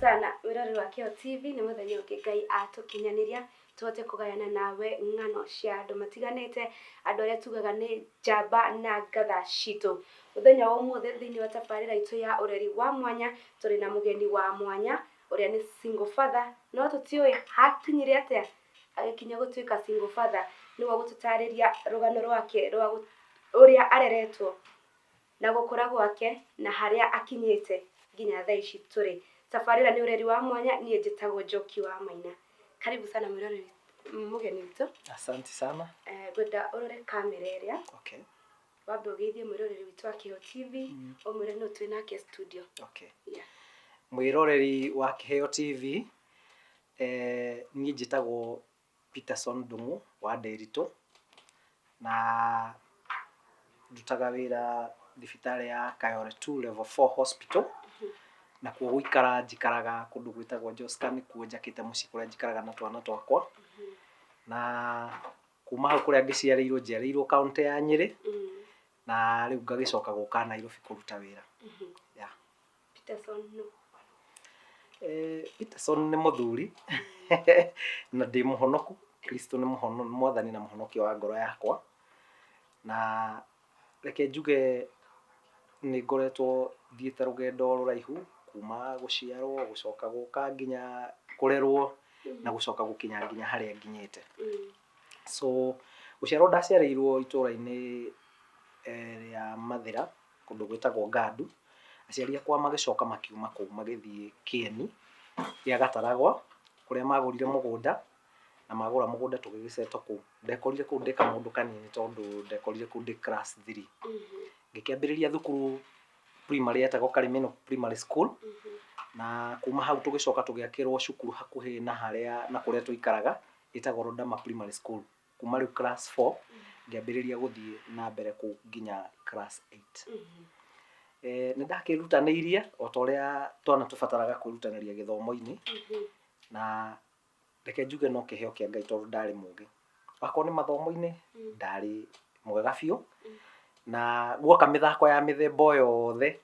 Sana mwĩroreri wa Kĩo TV. Nĩ mũthenya ũngĩ Ngai atũkinyanĩria tũhote kũgayana nawe ng'ano cia andũ matiganĩte, andũ arĩa tugaga nĩ njamba na ngatha citũ. Mũthenya wa ũmũthĩ, thĩinĩ wa tabarĩra itũ ya ũreri wa mwanya, tũrĩ na mũgeni wa mwanya ũrĩa nĩ single father, no tũtiũĩ hakinyire atĩa agĩkinya gũtuĩka single father. Nĩwe gũtũtarĩria rũgano rwake rwa ũrĩa areretwo na gũkũra gwake na harĩa akinyĩte nginya thaa ici tũrĩ. Tabarĩra nĩ ũreri wa mwanya. Niĩ njĩtagwo Njoki wa Maina. Karibu sana mwĩroreri, mũgeni witũ. Asante sana. Ngwenda ũrore kamera ĩrĩa. Okay. Wambe ũgeithie mwĩroreri witũ wa Kĩo TV, ũmwĩre nũ twĩ nake studio. Okay. Yeah. Mwĩroreri wa Kĩheo TV, niĩ njĩtagwo Peterson Ndung'u wa Nderitu, na ndutaga wĩra thibitarĩ ya Kayole 2 Level 4 Hospital, na kuo gũikara njikaraga kũndũ gwĩtagwo Joska, nĩkuo njakĩte mũciĩ kũrĩa njikaraga na twana twakwa. Na kuma hau kũrĩa ngĩciarĩirwo, njiarĩirwo kaũntĩ ya Nyĩrĩ, na rĩu ngagĩcoka gũka Nairobi kũruta wĩra. Yeah. Peterson nũ? Peterson nĩ mũthuri na ndĩ mũhonoku. Kristo nĩ mwathani na mũhonokia wa ngoro yakwa, na reke njuge nĩ ngoretwo thiĩte rũgendo rũraihu kuma gũciarwo, gũcoka gũka nginya kũrerwo na gũcoka gũkinya nginya harĩa nginyĩte. So gũciarwo ndaciarĩirwo itũra-inĩ rĩa Mathĩra, kũndũ gwĩtagwo Ngandu. Aciari akwa magĩcoka makiuma kũu magĩthiĩ Kĩeni gĩa Gataragwa, kũrĩa magũrire mũgũnda, na magũra mũgũnda tũgĩgĩsettle kũu. Ndekorire kũu ndĩ kamũndũ kanini, tondũ ndekorire kũu ndĩ class 3. Ngĩkĩambĩrĩria thukuru primary yetagwo Karimino Primary School, na kuma hau tũgĩcoka tũgĩakĩrwo cukuru hakuhĩ na harĩa na kũrĩa tũikaraga, ĩtagwo Rodama Primary School. Kuma rĩu class 4 ngĩambĩrĩria gũthiĩ na mbere kũu nginya class 8. Nĩ ndakĩrutanĩirie o ta ũrĩa twana tũbataraga kwĩrutanĩria gĩthomo-inĩ, na reke njuge no kĩheo kĩa Ngai, tondũ ndarĩ mũgĩ. Akorwo nĩ mathomo-inĩ, ndarĩ mwega biũ, na guoka mĩthako ya mĩthemba o yothe,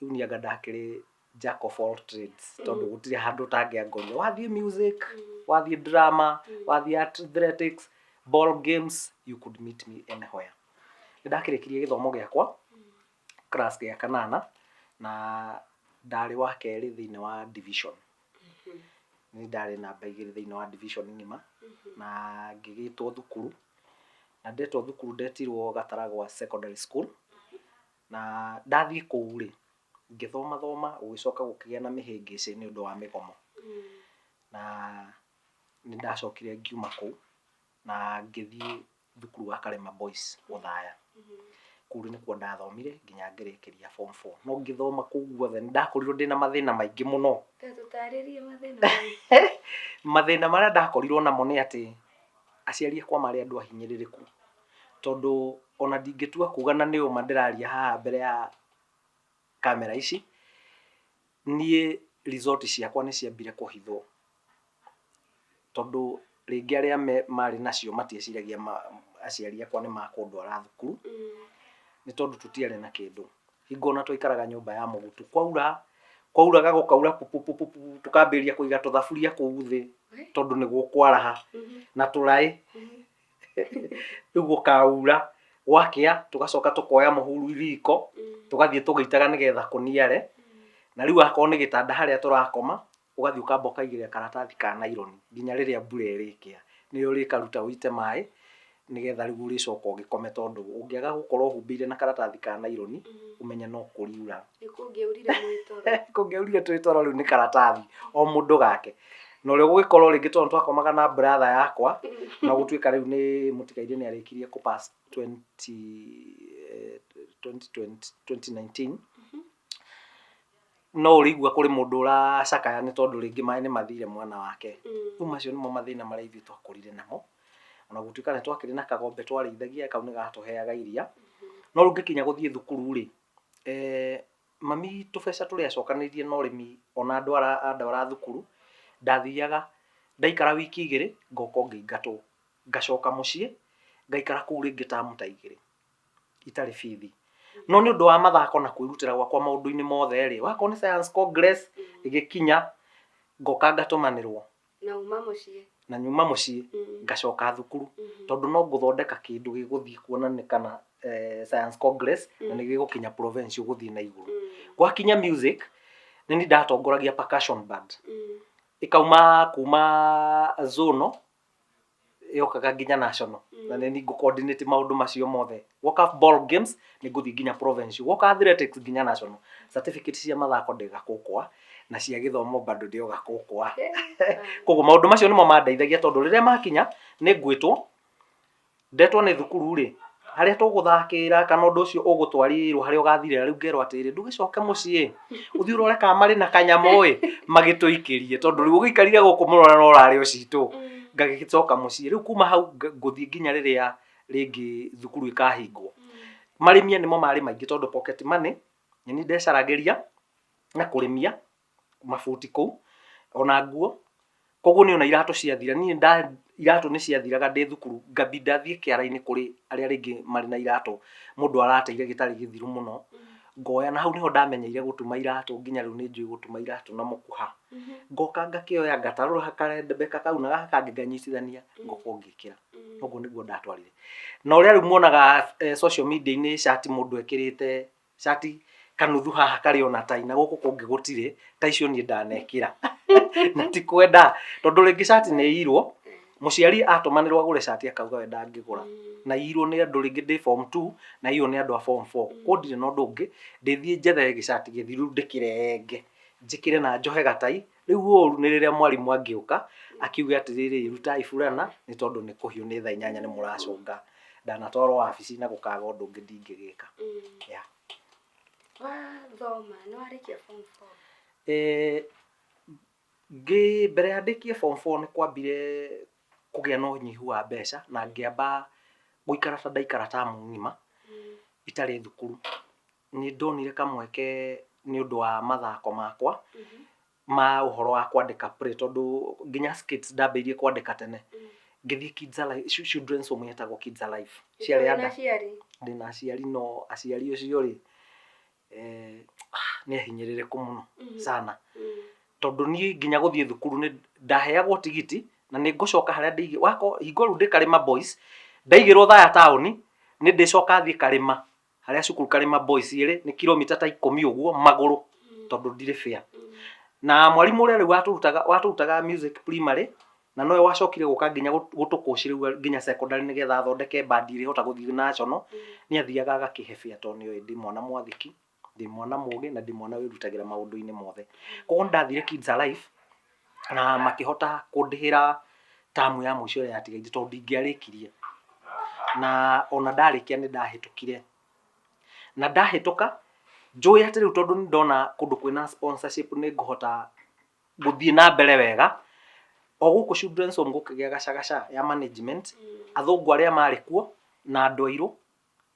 rĩu niĩ anga ndakĩrĩ jack of all trades, tondũ gũtirĩ handũ ũtangĩangoria. Wathiĩ music, wathiĩ drama, wathiĩ athletics, ball games, you could meet me anywhere. Nĩ ndakĩrĩkirie gĩthomo gĩakwa class gĩa kanana, na ndarĩ wa kerĩ thĩinĩ wa division. Nĩ ndarĩ namba 2 thĩinĩ wa division ng'ima, na ngĩgĩtwo thukuru, na ndetwo thukuru ndetirwo Gataragwa Secondary School. Na ndathiĩ kũu rĩ, ngĩthoma thoma, gũgĩcoka gũkĩgĩa na mĩhĩngĩcĩ nĩ ũndũ wa mĩgomo, na nĩ ndacokire ngiuma kũu na ngĩthiĩ thukuru wa Karema Boys Othaya. Kũu nĩkuo ndathomire nginya ngĩrĩkĩria form 4. No ngĩthoma kũu guothe nĩ ndakorirwo ndĩna mathĩna maingĩ mũno. Ta tũtarĩrie mathĩna mau. Mathĩna marĩa ndakorirwo namo nĩ atĩ aciari akwa marĩ andũ ahinyĩrĩrĩku, tondũ ona ndingĩtua kuga, na nĩ ũma ndĩraria haha mbere ya kamera ici, niĩ result ciakwa nĩ ciambire kũhithwo, tondũ rĩngĩ arĩa marĩ nacio matieciragia aciari akwa nĩ makũndwara thukuru, nĩ tondũ tũtiarĩ na kĩndũ. Hingo ona twaikaraga nyũmba ya mũgutu, kwaura kwauraga gũkaura pupupupupu, tũkambĩrĩria kũiga tũthaburia kũu thĩ, tondũ nĩ gũkwaraha, na tũraĩ. Rĩu gũkaura, gwakĩa tũgacoka tũkoya mũhuru riko, tũgathiĩ tũgĩitaga nĩgetha kũniare. Na rĩu akorwo nĩ gĩtanda harĩa tũrakoma, ũgathiĩ ũkamba ũkaigĩrĩra karatathi ka naironi nginya rĩrĩa mbura ĩrĩkĩa, nĩyo ũrĩkaruta ũite maĩ, nĩgetha rĩu ũrĩcoka ũgĩkome, tondũ ũngĩaga gũkorwo ũhumbĩire na karatathi ka naironi, ũmenye no kũriura. Nĩ kũngĩaurire mwĩ toro. Kũngĩaurire twĩ toro, rĩu nĩ karatathi o mũndũ gake, na ũrĩa ũgũgĩkorwo rĩngĩ, tondũ twakomaga na brother yakwa, na gũtuĩka rĩu nĩ mũtigairĩ nĩ arĩkirie kũ pass 20 2020 2019, no ũrĩigua kũrĩ mũndũ ũracakaya nĩ tondũ rĩngĩ maĩ nĩ mathire mwana wake. Rĩu macio nĩmo mathĩna marĩa ithuĩ twakũrire namo, ona gũtuĩka nĩ twakĩrĩ na kagombe twarĩithagia, kau nĩ gatũheaga iria. No rĩu ngĩkinya gũthiĩ thukuru rĩ, mami tũbeca tũrĩa acokanĩrĩirie na ũrĩmi ona andwara andwara thukuru, ndathiaga ndaikara wiki 2, ngoka ngĩingatwo, ngacoka mũciĩ ngaikara kũu rĩngĩ tamu ta 2 itarĩ bithi. No nĩ ũndũ wa mathako na kwĩrutĩra gwakwa maũndũ-inĩ mothe rĩ, wakorwo nĩ science congress ĩgĩkinya, ngoka ngatũmanĩrwo. Na uma mũciĩ. Na nyuma mũciĩ ngacoka thukuru tondũ no ngũthondeka kĩndũ gĩgũthiĩ kuonanĩkana science congress na nĩ gĩgũkinya provincial gũthiĩ na igũrũ. Gwakinya music, nĩ niĩ ndatongoragia percussion band. Ĩkauma kuma zonal yokaga nginya national na nĩ niĩ ngũ coordinate maũndũ macio mothe. Gwoka ball games nĩ ngũthiĩ nginya provincial, gwoka athletics nginya national. Certificate cia mathako ndĩ gakũkwa na cia gĩthomo bado ndĩ o gakũkwa. Koguo maũndũ macio nĩmo mandeithagia tondũ rĩrĩa makinya nĩ ngwĩtwo, ndetwo nĩ thukuru rĩ, harĩa tũgũthakĩra kana ũndũ ũcio ũgũtwarĩrwo harĩa ũgathirĩra rĩu ngerwo atĩrĩrĩ ndũgĩcoke mũciĩ ũthiĩ ũrore kana marĩ na kanyamũ ĩ magĩtũikĩrie tondũ rĩu ũgĩikarire gũkũ mũno na no ũrarĩ o citũ. Ngagĩcoka mũciĩ rĩu kuma hau ngũthiĩ nginya rĩrĩa rĩngĩ thukuru ĩkahingwo. Marĩmia nĩmo marĩ maingĩ tondũ pocket money nĩ niĩ ndecaragĩria na kũrĩmia mabuti kũu ona nguo koguo niĩ ona iratũ ciathira niĩ nda iratũ nĩ ciathiraga ndĩ thukuru ngambinda thiĩ kĩara-inĩ kũrĩ arĩa rĩngĩ marĩ na iratũ mũndũ arateire gĩtarĩ gĩthiru mũno ngoya na hau nĩho ndamenyeire gũtuma iratũ nginya rĩu nĩ njũĩ gũtuma iratũ na mũkuha. Ngoka ngakĩoya ngatarũra karembeka kau na gaka kangĩ nganyitithania ngoka ngĩkĩra. Ũguo nĩguo ndatwarire. Na ũrĩa rĩu muonaga social media-inĩ cati mũndũ ekĩrĩte cati kanuthu haha karĩ ona tai na gũkũ kũngĩ gũtirĩ, ta icio niĩ ndanekĩra. Na ti kwenda tondũ rĩngĩ cati nĩ ĩirwo, mũciari atũmanĩrwo agũre cati akauga we ndangĩgũra. Na ĩirwo nĩ andũ rĩngĩ ndĩ form 2 na ĩiywo nĩ andũ a form 4. Koguo ndirĩ na ũndũ ũngĩ, ndĩthiĩ njethe gĩcati gĩthiru ndĩkĩrenge, njĩkĩre na njohe gatai. Rĩu ũru nĩ rĩrĩa mwarimũ angĩũka akiuge atĩrĩrĩ, rutai burana nĩ tondũ nĩ kũhiũ nĩ thaa 8 nĩ mũracũnga. Ndanatwarwo wabici na gũkaga ũndũ ũngĩ ndingĩgĩka. Yeah. Wathoma nĩ warĩkia form 4? Ngĩ mbere ya ndĩkie form 4 nĩ kwambire kũgĩa na ũnyihu wa mbeca na ngĩamba gũikara ta ndaikara tamu ng'ima itarĩ thukuru. Nĩ ndonire kamweke nĩ ũndũ wa mathako makwa ma ũhoro wa kwandĩka play tondũ nginya skits ndambĩrĩirie kwandĩka tene. Ngĩthiĩ Kids Alive, Children's Home yetagwo Kids Alive. Ciarĩ Wĩna aciari? Ndĩna aciari no aciari ũcio rĩ, nĩ ahinyĩrĩrĩku mũno sana. Tondũ niĩ nginya gũthiĩ thukuru nĩ ndaheagwo tigiti na nĩ ngũcoka harĩa ndĩigĩ wako hingo rĩu ndĩ Karĩma Boys ndaigĩrwo Thaya taũni nĩ ndĩcoka thiĩ Karĩma harĩa cukuru Karĩma Boys ĩrĩ nĩ kilomita ta 10 ũguo magũrũ tondũ ndirĩ fare. Na mwarimũ ũrĩa rĩu watũrutaga music primary na nowe wacokire gũka nginya gũtũkũci rĩu nginya secondary nĩgetha athondeke band ĩrĩa ĩhota gũthiĩ national nĩ athiaga agakĩhe fare tondũ nĩoĩ ndĩ mwana mwathĩki, ndĩ mwana mũgĩ na ndĩ mwana wĩrutagĩra maũndũ-inĩ mothe. Koguo nĩ ndathire Kids Alive na makĩhota kũndĩhĩra tamu ya mũico ĩrĩa yatigaire tondũ ndingĩarĩkirie. Na ona ndarĩkia nĩ ndahĩtũkire. Na ndahĩtũka njũĩ atĩ rĩu tondũ nĩ ndona kũndũ kwĩna sponsorship nĩ ngũhota gũthiĩ na mbere wega. O gũkũ Children's Home gũkĩgĩa gacagaca ya management, athũngũ arĩa marĩ kuo na andũ airũ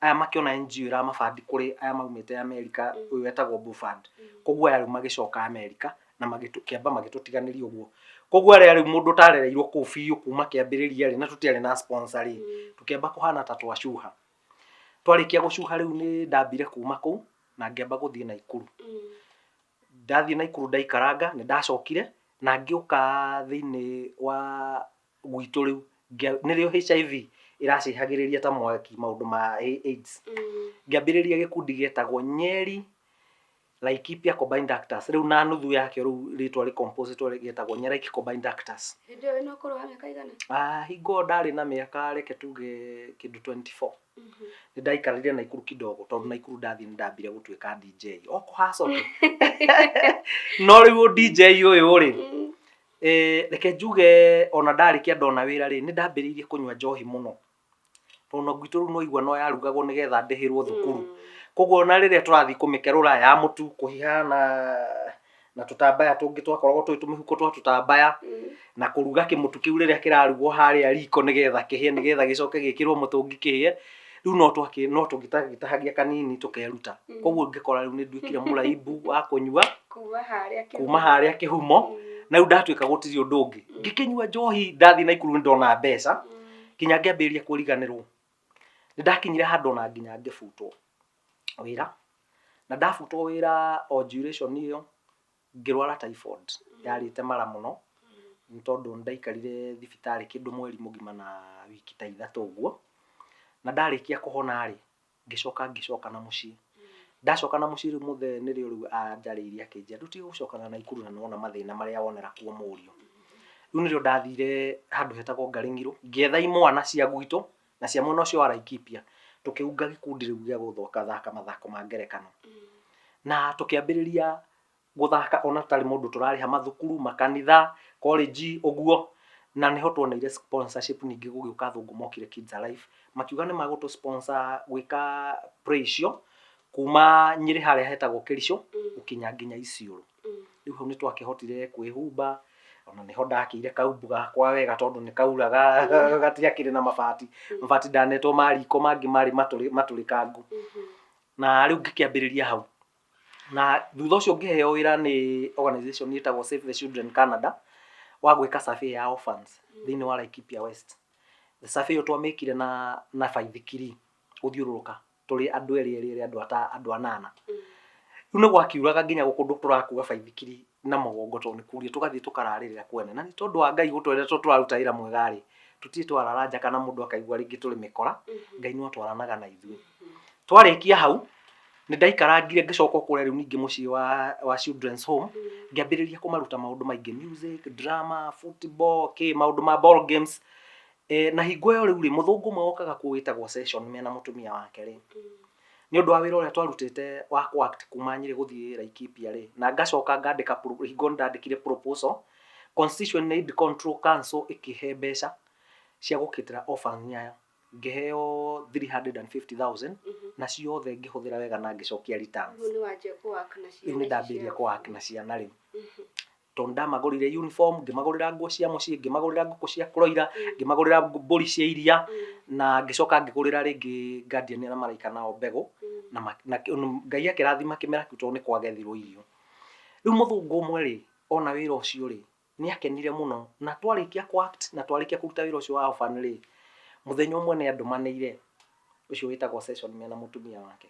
aya makĩona NGO ĩramabandi kũrĩ aya maumĩte America ũyũ wetagwo Buford. Koguo aya rĩu magĩcoka America na kĩamba magĩtũtiganĩria ũguo. Koguo arĩa rĩu mũndũ ũtarereirwo kũu biũ kuma kĩambĩrĩria rĩ, na tũtiarĩ na sponsor rĩ, tũkĩamba kũhana ta twacuha. Twarĩkia gũcuha rĩu nĩ ndambire kuma kũu na ngĩamba gũthiĩ Naikuru. Ndathiĩ Naikuru ndaikaranga nĩ ndacokire na ngĩũka thĩinĩ wa gwitũ rĩu nĩrĩo HIV ĩracĩhagĩrĩria ta mwaki maũndũ ma AIDS. Ngĩambĩrĩria gĩkundi gĩetagwo Nyeri Laikipia Combined Actors rĩu na nuthu yakĩo rĩu rĩtwa rĩcomposetwo rĩgetagwo Nyeraik Combined Actors. Hĩndĩ ĩyo wĩna ũkũrũ wa mĩaka igana? Hingo ĩyo ndarĩ na mĩaka reke tuge kĩndũ 24. Nĩ ndaikarire Naikuru kidogo tondũ Naikuru ndathiĩ nĩ ndambire gũtuĩka DJ o kũhaco tu. No rĩu DJ ũyũ rĩ, reke njuge ona ndarĩkia ndona wĩra rĩ, nĩ ndambĩrĩirie kũnyua njohi mũno. Tondũ na gwitũ rĩu no igua no yarugagwo nĩgetha ndĩhĩrwo thukuru. Koguo ona rĩrĩa tũrathiĩ kũmĩkerũra ya mũtu kũhiha na tũtambaya tũngĩ twakoragwo twĩ tũmĩhuko twa tũtambaya na kũruga kĩmũtu kĩu rĩrĩa kĩrarugwo harĩa riko nĩgetha kĩhĩe nĩgetha gĩcoke gĩkĩrwo mũtũngi kĩhĩe. Rĩu no tũgĩtahagia kanini tũkeruta. Koguo ngĩkora rĩu nĩ nduĩkire mũraibu wa kũnyua Kuma kuma harĩa kĩhumo na rĩu ndatuĩka gũtirĩ ũndũ ũngĩ. Ngĩkĩnyua njohi ndathiĩ Naikuru nĩ ndona mbeca nginya ngĩambĩrĩria kũriganĩrwo. Nĩ ndakinyire handũ ona nginya ngĩbutwo. Wĩra na ndabutwo wĩra o duration ĩyo ngĩrwara typhoid yarĩte mara mũno nĩ tondũ nĩ ndaikarire thibitarĩ kĩndũ mweri mũgima na wiki ta 3 ũguo. Na ndarĩkia kũhona rĩ, ngĩcoka ngĩcoka na mũciĩ. Ndacoka na mũciĩ rĩu mũthee nĩrĩo rĩu anjarĩirie akĩnjĩra ndũtige gũcoka na Naikuru na nĩwona mathĩna marĩa wonera kuo mũriũ. Rĩu nĩrĩo ndathire handũ hetagwo Ngarĩng'irũ ngĩetha imwana cia gwitũ na cia mwena ũcio wa Laikipia tũkĩunga gĩkundi rĩu gĩa gũthaka thaka mathako ma ngerekano. Na tũkĩambĩrĩria gũthaka ona tũtarĩ mũndũ tũrarĩha mathukuru, makanitha, college ũguo. Na nĩho tuoneire sponsorship ningĩ gũgĩũka athũngũ mokire Kids Alive makiuga nĩ magũtũ sponsor gwĩka play icio kuma Nyĩrĩ harĩa hetagwo Kericho gũkinya nginya Isiolo. Rĩu hau nĩ twakĩhotire kwĩhumba ona nĩho ndakĩire kaumbu gakwa wega tondũ nĩ kauraga gatiakĩrĩ na mabati. Mabati ndanetwo ma riko mangĩ marĩ matũrĩkangu. Na rĩu ngĩkĩambĩrĩria hau. Na thutha ũcio ngĩheo wĩra nĩ organization ĩtagwo Save the Children Canada wa gwĩka survey ya orphans thĩinĩ wa Laikipia West. Survey ĩyo twamĩkire na baithikiri gũthiũrũrũka tũrĩ andũ erĩ erĩ erĩ andũ ata andũ anana. Rĩu nĩ gwakiuraga nginya kũndũ tũrakua baithikiri na mũgongo tondũ nĩ kuria tũgathiĩ tũkararĩrĩra kwene. Na nĩ tondũ wa Ngai gũtwenda tondũ tũraruta wĩra mwega rĩ, tũtirĩ twarara nja kana mũndũ akaigua rĩngĩ tũrĩ mĩkora, Ngai no atwaranaga na ithuĩ. Twarĩkia hau, nĩ ndaikarangire ngĩcoka kũrĩa rĩu ningĩ mũciĩ wa Children's Home, ngĩambĩrĩria kũmaruta maũndũ maingĩ, music, drama, football, kĩ, maũndũ ma ball games. Na hingo ĩyo rĩu rĩ, mũthũngũ ũmwe wokaga kuo wĩtagwo Session mena mũtumia wake rĩ, nĩ ũndũ wa wĩra ũrĩa twarutĩte wa kũ act kuma Nyĩrĩ gũthiĩ Laikipia rĩ, na ngacoka ngandĩka hingo nĩ ndandĩkire proposal, Constituent Aid Control Council ĩkĩhe mbeca cia gũkĩtĩra orphans aya. Ngĩheo 350,000 na ciothe ngĩhũthĩra wega na ngĩcokia returns. Rĩu nĩ wanjia kũ work na ciana. Rĩu nĩ ndambĩrĩria kũ work na ciana rĩu. Tondũ ndamagũrĩire uniform, ngĩmagũrĩra nguo cia mũciĩ, ngĩmagũrĩra ngũkũ cia kũroira, ngĩmagũrĩra mbũri cia iria, na ngĩcoka ngĩgũrĩra rĩngĩ guardian arĩa maraika nao mbegũ, na Ngai akĩrathima kĩmera kĩu tondũ nĩ kwagethirwo irio. Rĩu mũthũngũ ũmwe rĩ, ona wĩra ũcio rĩ, nĩ akenire mũno, na twarĩkia kũ act na twarĩkia kũruta wĩra ũcio wa orphan rĩ, mũthenya ũmwe nĩ andũmanĩire, ũcio wĩtagwo Session mena mũtumia wake,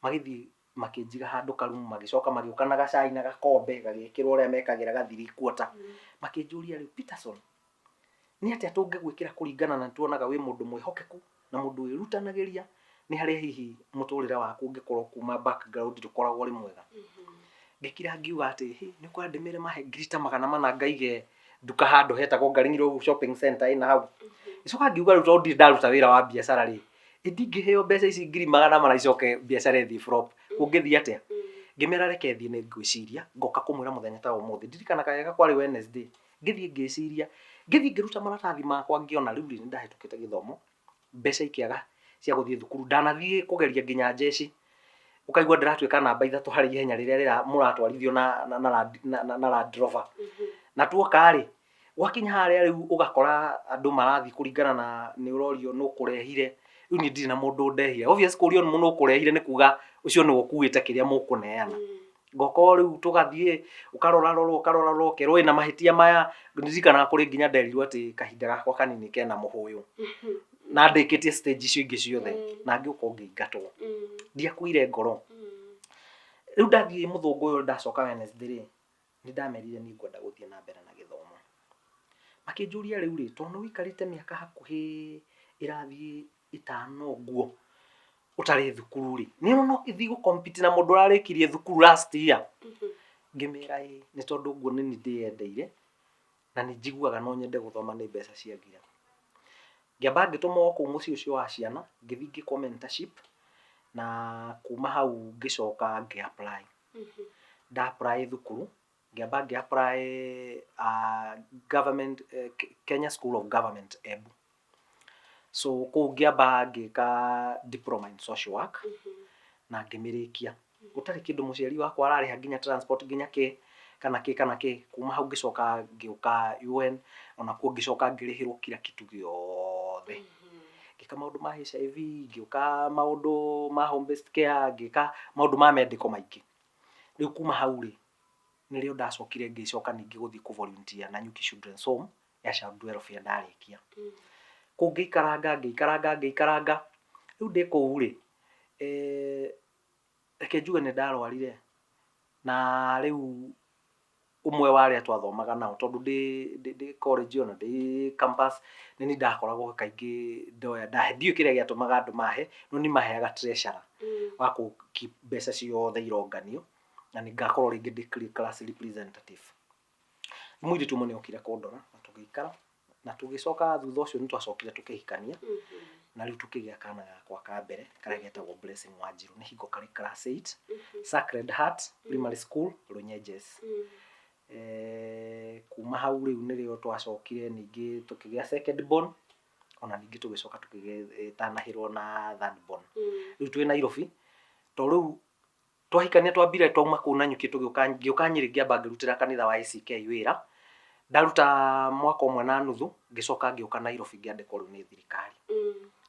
magĩthiĩ makĩnjiga handũ karumu, magĩcoka magĩũka na gacai na gakombe gagĩkĩrwo ũrĩa mekagĩra ga three quarter, makĩnjũria rĩu Peterson, nĩ atĩa tũngĩgwĩkĩra kũringana na nĩtuonaga wĩ mũndũ mwĩhokeku na mũndũ wĩrutanagĩria, nĩ harĩa hihi mũtũrĩre waku ũngĩkorwo kuma background ndũkoragwo ũrĩ mwega. Ngĩkira ngiuga atĩ hĩ, nĩ ũkwenda ndĩmere mahe ngiri ta 400 ngaige nduka handũ hetagwo Ngaring'iro shopping center ĩna hau. Ngĩcoka ngiuga rĩu tondũ ndirĩ ndaruta wĩra wa biacara rĩ, ĩ ndingĩheo mbeca ici ngiri 400 icoke biacara ĩthiĩ flop, kũngĩthiĩ atĩa? Ngĩmera reke thiĩ nĩ ngwĩciria, ngoka kũmwĩra mũthenya ta wa ũmũthĩ. Ndirikanaga wega kwarĩ Wednesday, ngĩthiĩ ngĩciria, ngĩthiĩ ngĩruta maratathi makwa ngĩona rĩu rĩ, nĩ ndahĩtũkĩte gĩthomo, mbeca ikĩaga cia gũthiĩ thukuru. Ndanathiĩ kũgeria nginya njeci, ũkaigua ndĩratuĩka namba 3 harĩ ihenya rĩrĩa mũratwarithio na Land Rover. Na tuoka rĩ, gwakinya harĩa rĩu ũgakora andũ marathiĩ kũringana na nĩ ũrorio nũ ũkũrehire, rĩu niĩ ndirĩ na mũndũ ũndehire. Obvious kũrio nũ ũkũrehire nĩ kuga ũcio nĩwe ũkuĩte kĩrĩa mũkũneana. Ngoka o rĩu tũgathiĩ, ũkarorarorwo ũkarorarorwo ũkerwo wĩna mahĩtia maya, ndirikanaga kũrĩ nginya nderirwo atĩ kahinda gakwa kanini kena mũhũyũ. Na ndĩkĩtie stage icio ingĩ ciothe, na ngĩũka o ngĩingatwo. Ndiakuire ngoro. Rĩu ndathiĩ mũthũngũ ũyũ ndacoka Wednesday rĩ, nĩ ndamerire niĩ ngwenda gũthiĩ na mbere na gĩthomo. Makĩnjũria rĩu rĩ, tondũ nĩ ũikarĩte mĩaka hakuhĩ ĩrathiĩ 5 ũguo ũtarĩ thukuru rĩ, nĩ ũrona no ũgĩthiĩ gũ compete na mũndũ ũrarĩkirie thukuru last year? Ngĩmera ĩĩ, nĩ tondũ ũguo nĩ niĩ ndĩyendeire na nĩ njiguaga no nyende gũthoma nĩ mbeca ciagira. Ngĩamba ngĩtũmwo kũu mũciĩ ũcio wa ciana, ngĩthiĩ ngĩkwo mentorship na kuma hau ngĩcoka ngĩ apply. Nda apply thukuru, ngĩamba ngĩ apply government, Kenya School of Government Embu. So kũu ngĩamba ngĩka diploma in social work na ngĩmĩrĩkia. Gũtarĩ kĩndũ mũciari wakwa ararĩha nginya transport nginya kĩ kana kĩ kana kĩ. Kuma hau ngĩcoka ngĩũka UN onakuo ngĩcoka ngĩrĩhĩrwo kila kitu gĩothe. Ngĩka maũndũ ma HIV, ngĩũka maũndũ ma home based care, ngĩka maũndũ ma medical maingĩ. Rĩu kuma hau rĩ, nĩrĩo ndacokire ngĩcoka ningĩ gũthiĩ kũ volunteer Nanyuki Children's Home ya child welfare ndarĩkia. Kũu ngĩikaranga ngĩikaranga ngĩikaranga, rĩu ndĩ kũu rĩ, Reke njuge nĩ ndarwarire na rĩu ũmwe wa arĩa twathomaga nao tondũ ndĩ ndĩ ndĩ college ona ndĩ campus nĩ niĩ ndakoragwo kaingĩ ndoya ndahe ndiũĩ kĩrĩa gĩatũmaga andũ mahe no niĩ maheaga treasurer wa kũ keep mbeca ciothe ironganio na nĩ ngakorwo rĩngĩ ndĩ class representative. Mũirĩtu ũmwe nĩ okire kũndora na tũgĩikara na tũgĩcoka thutha ũcio nĩ twacokire tũkĩhikania na rĩu tũkĩgĩa kana gakwa ka mbere karĩa getagwo Blessing Wanjiru nĩ hingo karĩ class 8 Sacred Heart Primary School Runyenjes. Eh, kuma hau rĩu nĩrĩo twacokire ningĩ tũkĩgĩa second born ona ningĩ tũgĩcoka tũgĩtanahĩrwo na third born. Rĩu twĩ Nairobi to rĩu Twahikania twambire twauma kũu Nanyuki tũgĩũka ngĩũka Nyĩrĩ ngĩamba ngĩrutĩra kanitha wa ACK wĩra. Ndaruta mwaka ũmwe na nuthu ngĩcoka ngĩũka Nairobi ngĩandĩkwo rĩu nĩ thirikari.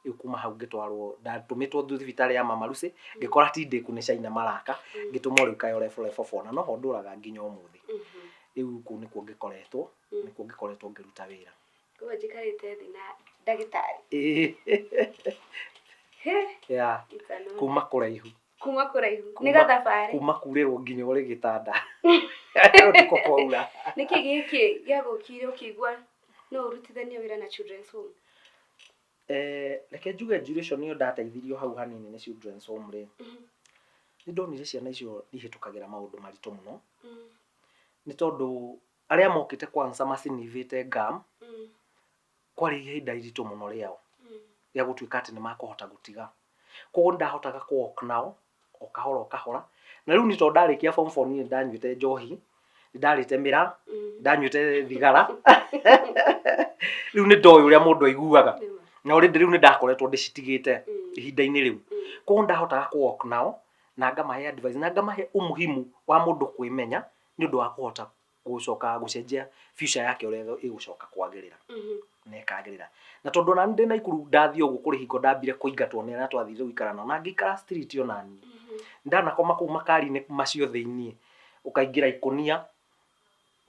Rĩu kuma hau ngĩtwarwo ndatũmĩtwo thibitarĩ ya Mama Lucy ngĩkora ti ndĩku nĩ China maraka ngĩtũmwo rĩu Kayole level four na noho ndũraga nginya ũmũthĩ. Rĩu kũu nĩkuo ngĩkoretwo, nĩkuo ngĩkoretwo ngĩruta wĩra. Koguo njikarĩte thĩ na ndagĩtarĩ. Ĩĩ. Yeah. Kuma kũraihu. Kuma kũraihu. Nĩ gathabarĩ. Kuma kurĩrwo nginya ũrĩ gĩtanda. Ũtukũ kwaura. Nĩkĩ gĩkĩ gĩagũkire ũkĩigua no ũrutithanie wĩra na Children's Home? Eh, reke njuge duration ĩyo ndateithirio hau hanini nĩ Children's Home rĩ, nĩ ndonire ciana icio ihĩtũkagĩra maũndũ maritũ mũno, nĩ tondũ arĩa mokĩte kwanza macinivĩte gum, kwarĩ ihinda iritũ mũno rĩao rĩa gũtuĩka atĩ nĩ makũhota gũtiga. Koguo nĩ ndahotaga kũ walk nao o kahora o kahora. Na rĩu niĩ tondũ ndarĩkia form four niĩ nĩ ndanyuĩte njohi, nĩ ndarĩte mĩraa, nĩ ndanyuĩte thigara, rĩu nĩ ndoĩ ũrĩa mũndũ aiguaga. Na already rĩu nĩ ndakoretwo ndĩcitigĩte ihinda-inĩ rĩu. Koguo nĩ ndahotaga kũ walk nao na ngamahe advice na ngamahe umuhimu wa mũndũ kwĩmenya nĩ ũndũ wa kũhota gũcoka gũcenjia future yake ũrĩa ĩgũcoka kwagĩrĩra na ĩkagĩrĩra. Na tondũ ona niĩ ndĩ Naikuru ndathiĩ ũguo kũrĩ hingo ndambire kũingatwo nĩ arĩa twathire gũikara nao na ngĩikara street ona niĩ. Ndanakoma kũu makari-inĩ macio thĩiniĩ, ũkaingĩra ikũnia,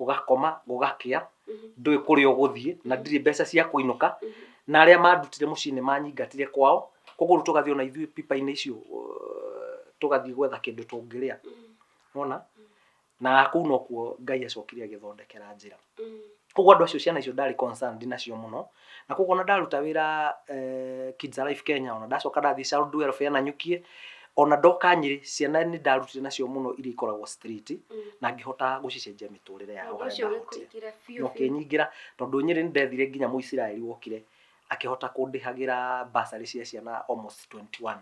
ũgakoma gũgakĩa, ndũĩ kũrĩa ũgũthiĩ na ndirĩ mbeca cia kũinũka, na arĩa mandutire mũciĩ nĩ manyingatire kwao, koguo rĩu tũgathiĩ ona ithuĩ pipa-inĩ icio tũgathiĩ gwetha kĩndũ tũngĩrĩa, nĩwona? Na kũu nokuo Ngai acokire agĩthondekera njĩra. Koguo andũ acio ciana icio ndarĩ concerned nacio mũno. Na koguo ona ndaruta wĩra Kids Alive Kenya, ona ndacoka ndathiĩ Child Welfare Nanyukie, ona ndoka Nyĩrĩ, ciana nĩ ndarutire nacio mũno iria ikoragwo street, na ngĩhota gũcicenjia mĩtũrĩre yao Ũndũ harĩa ũcio ndahotire. ũgĩkũingĩra biũ Na biũ. ũkĩnyingĩra tondũ Nyĩrĩ nĩ ndethire nginya Mũisiraeli wokire akĩhota kũndĩhagĩra bursary cia ciana almost 21.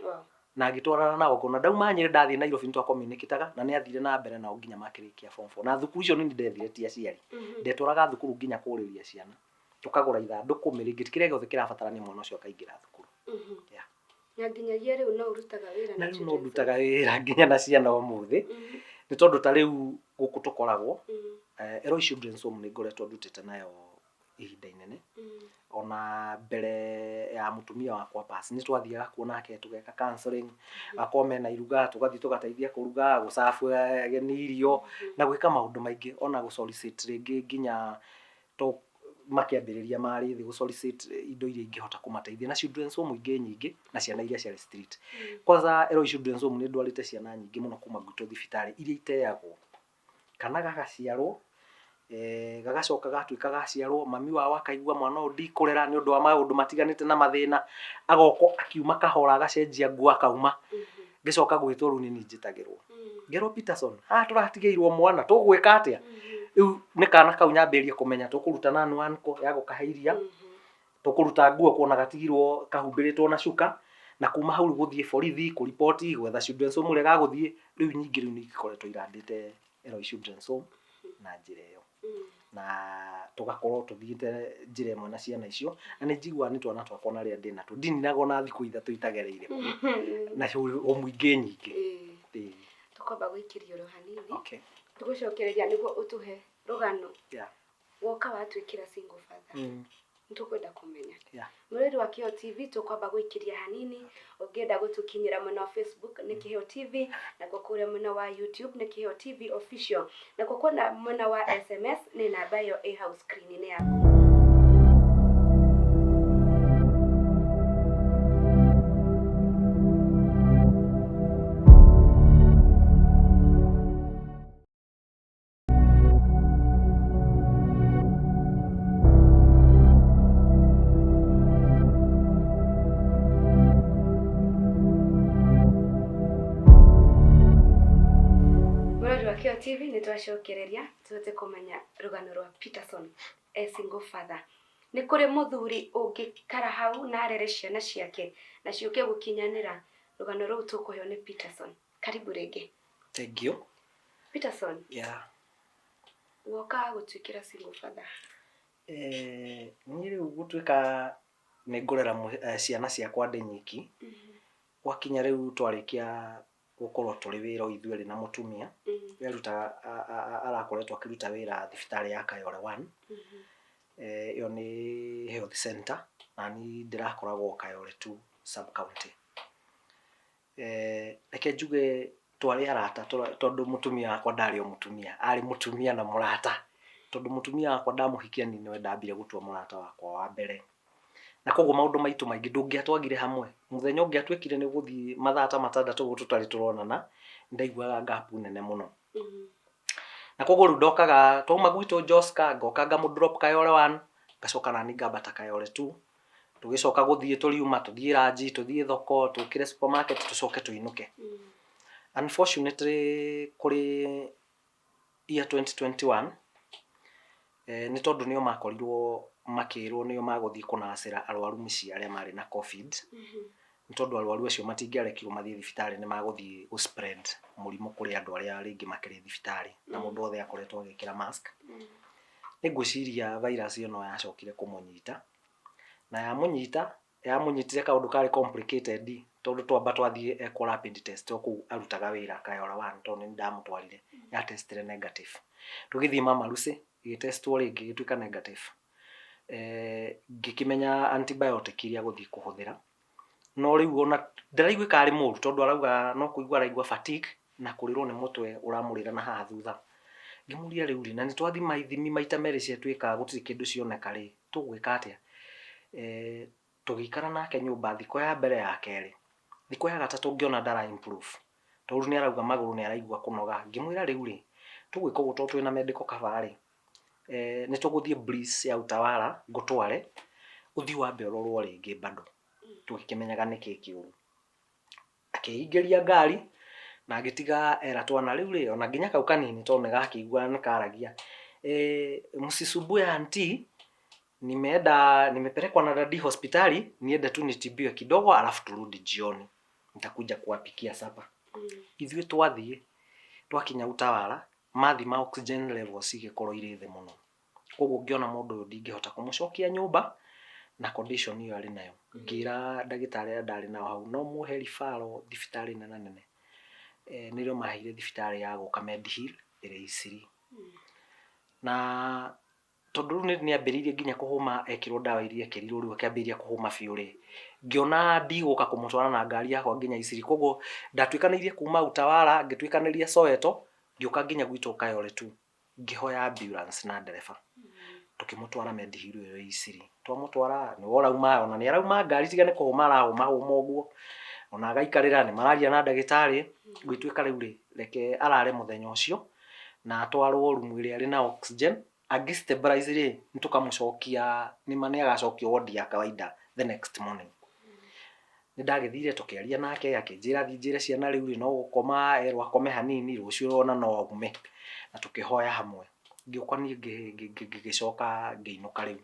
Wow. Na ngĩtwarana nao ngona ndauma Nyĩrĩ ndathiĩ Nairobi nĩ twa-communicate-aga na nĩ athire na mbere nao nginya makĩrĩkia form four. Na thukuru icio nĩ niĩ ndethire ti aciari. Ndetwaraga thukuru nginya kũrĩria ciana. Tũkagũra ithandũkũ, mĩrĩngĩti, kĩrĩa gĩothe kĩrabatarania mwana ũcio akaingĩra thukuru. Yeah. Na nginyagia rĩu no ũrutaga wĩra na rĩu no ndutaga wĩra nginya na ciana ũmũthĩ. Nĩ tondũ ta rĩu gũkũ tũkoragwo, Eloi Children's Home nĩ ngoretwo ndutĩte nayo ihinda inene. Ona mbere ya mũtumia wakwa pass nĩ twathiaga kuo nake tũgeka counseling, akorwo mena iruga tũgathiĩ tũgateithia kũruga, gũ serve ageni irio na gwĩka maũndũ maingĩ ona gũ solicit rĩngĩ nginya to makĩambĩrĩria marĩ thĩ gũ solicit indo iria ingĩhota kũmateithia na children's home ingĩ nyingĩ na ciana iria ciarĩ street. Kwanza Eloi Children's Home nĩ ndwarĩte ciana nyingĩ mũno kuma gwitũ thibitarĩ iria iteagwo. Kana gagaciarwo, gagacoka gatuĩka gaciarwo, mami wao akaigua mwana ũyũ ndikũrera nĩ ũndũ wa maũndũ matiganĩte na mathĩna, agoka akiuma kahora agacenjia nguo akauma, ngĩcoka gwĩtwo rĩu nĩ niĩ njĩtagĩrwo. Ngerwo Peterson, haha tũratigĩirwo mwana, tũgwĩka atĩa? Rĩu nĩ kana kau nyambĩrĩrie kũmenya tũkũruta nan one ya gũkahe iria, tũkũruta nguo kuona gatigirwo kahumbĩrĩtwo na cuka, na kuma hau rĩu gũthiĩ borithi, kũriboti, gwetha children's home ũrĩa gagũthiĩ, rĩu nyingĩ rĩu nĩ igĩkoretwo irandĩte Eloi Children's Home na njĩra ĩyo. Na tũgakorwo tũthiĩte njĩra ĩmwe na ciana icio, na nĩ njiguaga nĩ twana twakwa na arĩa ndĩnatuo, ndininaga ona thikũ ithatũ itagereire kuo, na home ingĩ nyingĩ. Ĩĩ. Tũkwamba gũikĩria oro hanini, Okay. tũgũcokereria nĩguo ũtũhe rũgano. Yeah. Woka watuĩkĩra single father. Nĩtũkwenda kũmenya. Yeah. Mũrĩri wa Kĩheo TV tũkwamba gũikĩria hanini, ũngĩenda gũtũkinyĩra mwena wa Facebook nĩ Kĩheo TV, nakuo kũrĩa mwena wa YouTube nĩ Kĩheo TV Official, nakuo kũrĩa mwena wa SMS nĩ namba ĩyo ĩ hau screen-inĩ yaku. TV nĩ twacokereria tũhote kũmenya rũgano rwa Peterson e single father. Nĩ kũrĩ mũthuri ũngĩikara hau na arere ciana ciake na ciũke gũkinyanĩra. Rũgano rũu tũkũheo nĩ Peterson. Karibu rĩngĩ. Thank you. Peterson. Yeah. Woka gũtuĩkĩra single father? Niĩ rĩu gũtuĩka nĩ ngũrera ciana ciakwa ndĩ nyiki, gwakinya rĩu twarĩkia gũkorwo tũrĩ wĩra o ithuerĩ na mũtumia, we arutaga arakoretwo akĩruta wĩra thibitarĩ ya Kayole One, ĩyo nĩ health center, na niĩ ndĩrakoragwo Kayole Two sub county. Reke njuge twarĩ arata tondũ mũtumia wakwa ndarĩ o mũtumia, arĩ mũtumia na mũrata. Tondũ mũtumia wakwa ndamũhikia niĩ nĩwe ndambire gũtua mũrata wakwa wa mbere. Na koguo maũndũ maitũ maingĩ ndũngĩatwagire hamwe. Mũthenya ũngĩatuĩkire nĩ ũgũthiĩ mathaa ta matandatũ ũguo tũtarĩ tũronana, nĩ ndaiguaga gap nene mũno. Na koguo rĩu ndokaga, twauma gwitũ Joska, ngoka ngamũ drop Kayole one, ngacoka naniĩ ngambata Kayole two. Tũgĩcoka gũthiĩ tũriuma, tũthiĩ ranji, tũthiĩ thoko, tũkĩre supermarket, tũcoke tũinũke. Unfortunately kũrĩ year 2021, nĩ tondũ nĩo makorirwo makĩrwo nĩo magũthiĩ kũnacĩra arwaru mĩciĩ arĩa marĩ na Covid, nĩ tondũ arwaru acio matingĩarekirwo mathiĩ thibitarĩ nĩ magũthiĩ gũ spread mũrimũ kũrĩ andũ arĩa rĩngĩ makĩrĩ thibitarĩ, na mũndũ wothe akoretwo agĩkĩra mask. Nĩ ngwĩciria virus ĩyo no yacokire kũmũnyita, na yamũnyita, yamũnyitire kaũndũ karĩ complicated tondũ twamba twathiĩ ekwo rapid test o kũu arutaga wĩra Kayole One tondũ nĩ niĩ ndamũtwarire, ya testire negative. Tũgĩthiĩ Mama Lucy ĩgĩtestwo rĩngĩ ĩgĩtuĩka negative. Ngĩkĩmenya antibiotic iria agũthiĩ kũhũthĩra, no rĩu ona ndaraiguĩka arĩ mũru tondũ arauga no kũigua araigua fatigue na kũrĩrwo nĩ mũtwe ũramũrĩra na haha thutha. Ngĩmũria rĩu rĩ, na nĩ twathima ithimi maita merĩ ciatuĩka gũtirĩ kĩndũ cioneka rĩ, tũgwĩka atĩa? Tũgĩikara nake nyũmba thikũ ya mbere ya kerĩ, thikũ ya gatatũ ngĩona ndara improve, tondũ nĩ arauga magũrũ nĩ araigua kũnoga. Ngĩmwĩra rĩu rĩ, tũgwĩka ũguo tondũ twĩna medical cover rĩ, nĩ tũgũthiĩ Bliss ya Utawala ngũtware, ũthiĩ wambe ũrorwo rĩngĩ bado, tũgĩkĩmenyaga nĩkĩ kĩũru. Akĩingĩria ngari na agĩtiga era twana rĩu rĩ, ona nginya kau kanini tondũ nĩ gakĩiguaga nĩ karagia, msisumbue auntie, nimeenda nimepelekwa na daddy hospitali, niende tu nitibiwe kidogo alafu turudi jioni, nitakuja kuwapikia supper. Ithuĩ twathiĩ, twakinya Utawala, mathima oxygen levels igĩkorwo irĩ thĩ mũno. Koguo ngĩona mũndũ ũyũ ndingĩhota kũmũcokia nyũmba na condition ĩyo arĩ nayo. Ngĩra ndagĩtarĩ arĩa ndarĩ nao hau no mũhe referral thibitarĩ nene nene. Nĩrĩo maheire thibitarĩ ya gũka Mediheal ĩrĩ Eastleigh. Na tondũ rĩu nĩ ambĩrĩirie nginya kũhũma ekĩrwo ndawa iria ekĩrirwo rĩu akĩambĩrĩria kũhũma biũ rĩ, ngĩona ndigũka kũmũtwara na ngari yakwa nginya Eastleigh. Koguo ndatuĩkanĩirie kuma Utawala ngĩtuĩkanĩria Soweto ngĩũka nginya gwitũ Kayole tu. Ngĩhoya ambulance na ndereba tũkĩmũtwara Mediheal ĩyo ĩ Eastleigh. Twamũtwara nĩwe ũrauma ona nĩ arauma ngari tiga nĩ kũhũma arahũma hũma ũguo, ona agaikarĩra nĩ mararia na ndagĩtarĩ, gũgĩtuĩka rĩu rĩ, reke arare mũthenya ũcio na atwarwo rumu ĩrĩa ĩrĩ na oxygen, angĩ stabilize rĩ, nĩ tũkamũcokia nĩma nĩ agacokio ward ya kawaida the next morning. Nĩ ndagĩthire tũkĩaria nake akĩnjĩra thiĩ njĩre ciana rĩu rĩ no gũkoma erwo akome hanini rũciũ ona no aume na tũkĩhoya hamwe. Ngĩũka niĩ ngĩgĩcoka ngĩinũka rĩu.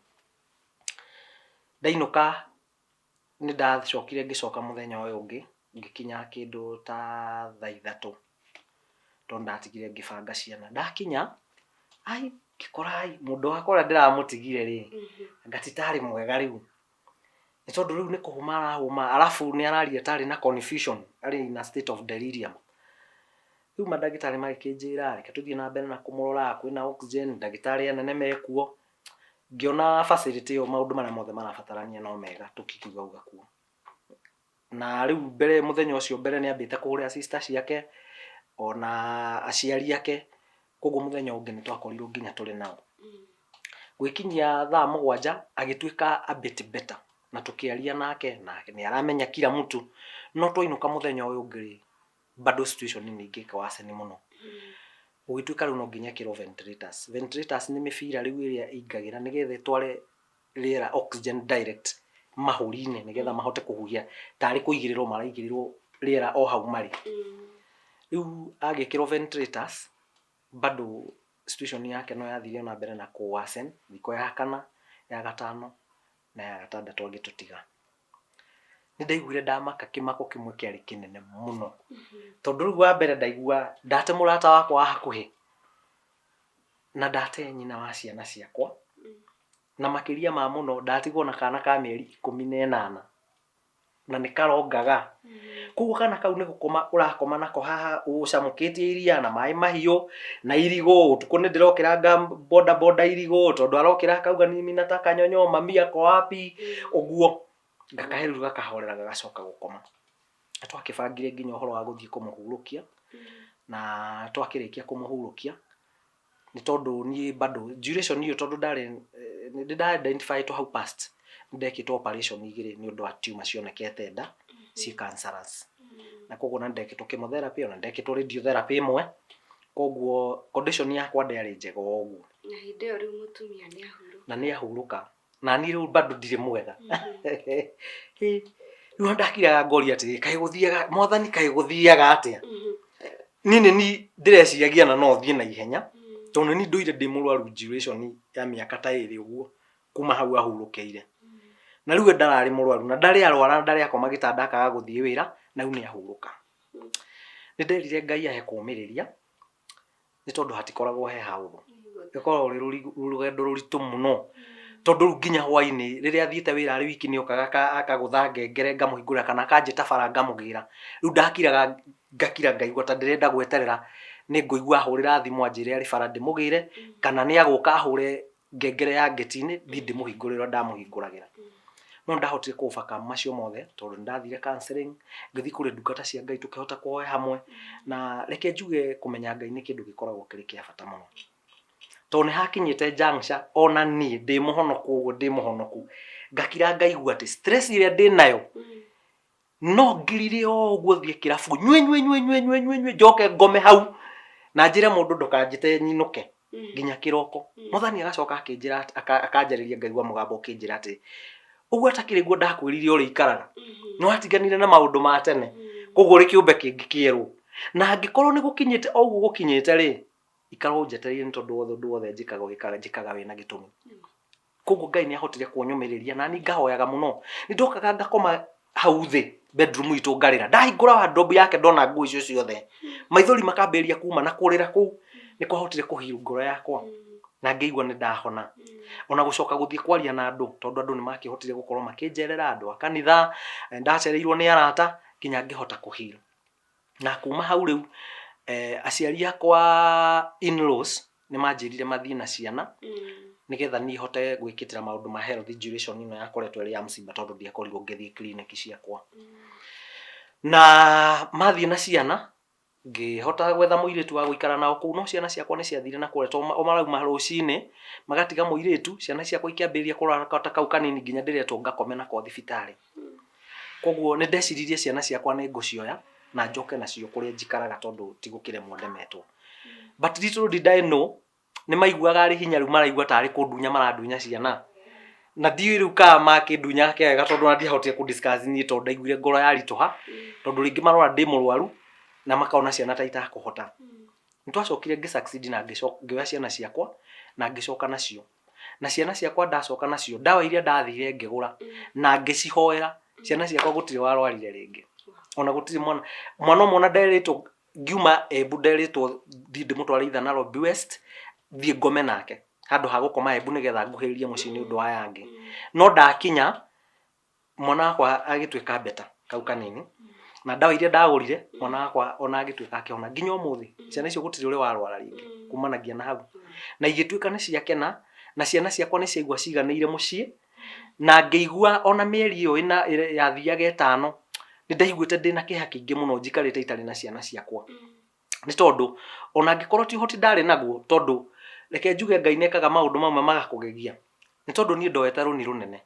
Ndainũka nĩ ndacokire ngĩcoka mũthenya ũyũ ũngĩ ngĩkinya kĩndũ ta thaa ithatũ tondũ ndatigire ngĩbanga ciana. Ndakinya ai ngĩkora ai mũndũ wakwa ũrĩa ndĩramũtigire rĩ anga ti tarĩ mwega rĩu. Nĩ tondũ rĩu nĩ kũhũma arahũma arabu nĩ araria tarĩ na confusion, arĩ in a state of delirium. Rĩu mandagĩtarĩ magĩkĩnjĩra reke tũthiĩ na mbere na kũmũrora, kwĩna oxygen, ndagĩtarĩ anene mekuo. Ngĩona facility ĩyo maũndũ marĩa mothe marabatarania no mega tũkiugauga kuo. Na rĩu mbere mũthenya ũcio mbere nĩ ambĩte kũhũrĩra sister ciake ona aciari ake, koguo mũthenya ũngĩ nĩ twakorirwo nginya tũrĩ nao. Gwĩkinyia thaa mũgwanja agĩtuĩka a bit better na tũkĩaria nake na nĩ aramenya kila mtu, no twainũka mũthenya ũyũ ũngĩ rĩ, bado situation ningĩ ĩkĩ worsen mũno. Gũgĩtuĩka rĩu no nginya ekĩrwo ventilators. Ventilators nĩ mĩbira rĩu ĩrĩa ĩingagĩra nĩgetha ĩtware rĩera oxygen direct mahũri-inĩ nĩgetha mahote kũhuhia tarĩ kũigĩrĩrwo maraigĩrĩrwo rĩera o hau marĩ. Rĩu agĩkĩrwo ventilators Bado situation yake no yathire ona mbere na kũ worsen thikũ ya kana, ya gatano na ya gatandatũ agĩtũtiga. Nĩ ndaiguire ndamaka kĩmako kĩmwe kĩarĩ kĩnene mũno. Tondũ rĩu wa mbere ndaigua ndate mũrata wakwa wa hakuhĩ na ndate nyina wa ciana ciakwa na makĩria ma mũno ndatigwo na kana ka mĩeri 18 na nĩ karongaga. Koguo kana kau nĩ gũkoma ũrakoma nako haha ũcamũkĩtie iria na maĩ mahiũ na irigũ, ũtukũ nĩ ndĩrokĩra nga bonda bonda irigũ tondũ arokĩra akauga mimi nataka nyonyo, mami ako wapi, ũguo. Ngakahe rĩu gakahorera gagacoka gũkoma. Nĩ twakĩbangire nginya ũhoro wa gũthiĩ kũmũhurũkia na twakĩrĩkia kũmũhurũkia nĩ tondũ niĩ bado duration ĩyo tondũ ndarĩ nĩ nda identify ĩtwo hau past nĩ ndekĩtwo operation igĩrĩ nĩ ũndũ wa tumor cionekete nda ciĩ cancerous na koguo na ndekĩtwo chemotherapy ona ndekĩtwo radiotherapy ĩmwe koguo condition yakwa ndĩarĩ njega ũguo. Na hĩndĩ ĩyo rĩu mũtumia nĩ ahurũka. Na nĩ ahurũka na niĩ rĩu bado ndirĩ mwega. Rĩu ona ndakiraga ngoria atĩrĩrĩ kaĩ gũthiaga mwathani kaĩ gũthiaga atĩa? Niĩ nĩ niĩ ndĩreciragia na no thiĩ na ihenya tondũ nĩ niĩ ndũire ndĩ mũrwaru duration ya mĩaka ta ĩrĩ ũguo kuma hau ahurũkĩire. Na rĩu we ndararĩ mũrwaru na ndarĩ arwara na ndarĩ akoma gĩtanda akaga gũthiĩ wĩra na rĩu nĩ ahurũka. Nĩ nderire Ngai ahe kũũmĩrĩria nĩ tondũ hatikoragwo he hahũthũ. Rũkoragwo rwĩ rũgendo rũritũ mũno tondũ rĩu nginya hwainĩ rĩrĩa athiĩte wĩra arĩ wiki nĩ okaga akagũtha ngengere ngamũhingũrĩra kana akanjĩta bara ngamũgĩra. Rĩu ndakiraga ngakira ngaigua ta ndĩrenda gweterera nĩ ngũigua ahũrĩra thimũ anjĩre arĩ bara ndĩmũgĩre kana nĩ agũka ahũre ngengere ya ngĩti-inĩ thiĩ ndĩmũhingũrĩre ũrĩa ndamũhingũragĩra. No nĩndahotire kũ overcome macio mothe tondũ nĩndathire counselling, ngĩthiĩ kũrĩ ndungata cia Ngai tũkĩhota kũhoya hamwe, na reke njuge kũmenya Ngai nĩ kĩndũ gĩkoragwo kĩrĩ kĩa bata mũno. Tondũ nĩhakinyĩte juncture ona niĩ ndĩ mũhonoku ũguo ndĩ mũhonoku, ngakira ngaigua atĩ stress ĩrĩa ndĩnayo no ngirire o ũguo thiĩ kĩrabu nyue nyue nyue nyue nyue nyue nyue njoke ngome hau na njĩre mũndũ ndũkanjĩte nyinũke nginya kĩroko. Mwathani agacoka akĩnjĩra akanjarĩria ngaigua mũgambo ũkĩnjĩra atĩ ũguo atakĩrĩ guo ndakwĩrire ũrĩikaraga nĩ watiganire na maũndũ ma tene koguo ũrĩ kĩũmbe kĩngĩ kĩerũ na angĩkorwo nĩ gũkinyĩte o ũguo gũkinyĩte rĩ ikara ũnjetereire nĩ tondũ wothe ũndũ wothe njĩkaga wĩkaga njĩkaga wĩna gĩtũmi. Koguo Ngai nĩ ahotire kũnyũmĩrĩria na niĩ ngahoyaga mũno. Nĩ ndokaga ngakoma hau thĩ bedroom itũ ngarĩra. Ndahingũra wardrobe yake ndona nguo icio ciothe, maithori makambĩrĩria kuma na kũrĩra kũu nĩ kwahotire kũ heal ngoro yakwa na ngĩigua nĩ ndahona. Ona gũcoka gũthiĩ kwaria na andũ tondũ andũ nĩ makĩhotire gũkorwo makĩnjerera, andũ a kanitha, nĩ ndacereirwo nĩ arata nginya ngĩhota kũ heal. Na kuma hau rĩu aciari akwa in-laws nĩ manjĩrire mathiĩ na ciana nĩgetha niĩ hote gwĩkĩtĩra maũndũ ma health duration ĩno yakoretwo ĩrĩ ya mũciba tondũ ndiakorirwo ngĩthiĩ clinic ciakwa. Na mathiĩ na ciana ngĩhota gwetha mũirĩtu wa gũikara nao kũu no ciana ciakwa nĩ ciathire na kũrĩa tondũ o marauma rũcinĩ magatiga mũirĩtu, ciana ciakwa ikĩambĩrĩria kũrwara ta kau kanini nginya ndĩretwo ngakome nako thibitarĩ. Koguo nĩ ndeciririe ciana ciakwa nĩ ngũcioya na njoke nacio kũrĩa njikaraga tondũ ti gũkĩremwo ndemetwo. But little did I know nĩ maiguaga arĩ hinya rĩu maraigua tarĩ kũndunya marandunya ciana. Na ndiũĩ rĩu kana makĩndunyaga kĩega tondũ ona ndiahotire kũ discuss niĩ tondũ ndaiguire ngoro yaritũha tondũ rĩngĩ marona ndĩ mũrwaru na makona ciana ta itakũhota. Nĩ twacokire ngĩ succeed na ngĩoya ciana ciakwa na ngĩcoka nacio. Na ciana ciakwa ndacoka nacio, ndawa iria ndathire ngĩgũra na ngĩcihoera, ciana ciakwa gũtirĩ warwarire rĩngĩ. Ona gũtirĩ mwana, mwana ũmwe ona nderĩtwo ngiuma Embu nderĩtwo thiĩ ndĩmũtware either Nairobi West, thiĩ ngome nake handũ ha gũkoma Embu nĩgetha nguhĩrĩrie mũciĩ nĩ ũndũ wa aya angĩ. No ndakinya mwana wakwa agĩtuĩka better kau kanini na ndawa iria ndagũrire mwana wakwa ona agĩtuĩka akĩhona nginya ũmũthĩ ciana icio gũtirĩ ũrĩ warwara rĩngĩ kumanagia na hau na igĩtuĩka nĩ ciakena na ciana ciakwa nĩ ciaigua ciganĩire mũciĩ na ngĩigua ona mĩeri ĩyo ĩna yathiaga ĩtano nĩ ndaiguĩte ndĩna kĩeha kĩingĩ mũno njikarĩte itarĩ na ciana ciakwa nĩ tondũ ona angĩkorwo ti ũhoti ndarĩ naguo tondũ reke njuge Ngai nĩ ekaga maũndũ mamwe magakũgegia nĩ tondũ niĩ ndoete rũni rũnene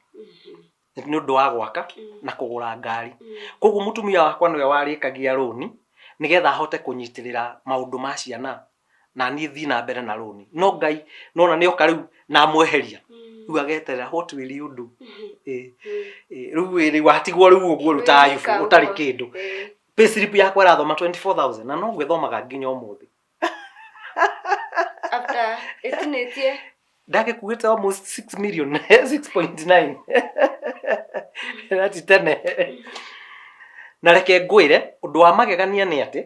nĩ ũndũ wa gwaka na kũgũra ngari koguo mũtumia wakwa nĩwe warĩkagia rũni nĩgetha ahote kũnyitĩrĩra maũndũ ma ciana na niĩ thiĩ na mbere na rũni no Ngai nona nĩ oka rĩu na amweheria rĩu ageterera what will you do rĩu rĩu watigwo rĩu ũguo rĩu ta Ayubu ũtarĩ kĩndũ payslip yakwa ĩrathoma 24000 na noguo ĩthomaga nginya ũmũthĩ. Ĩtinĩtie. Ndagĩkuĩte almost 6 million, 6.9 na ti tene. Na reke ngwĩre ũndũ wa magegania nĩ atĩ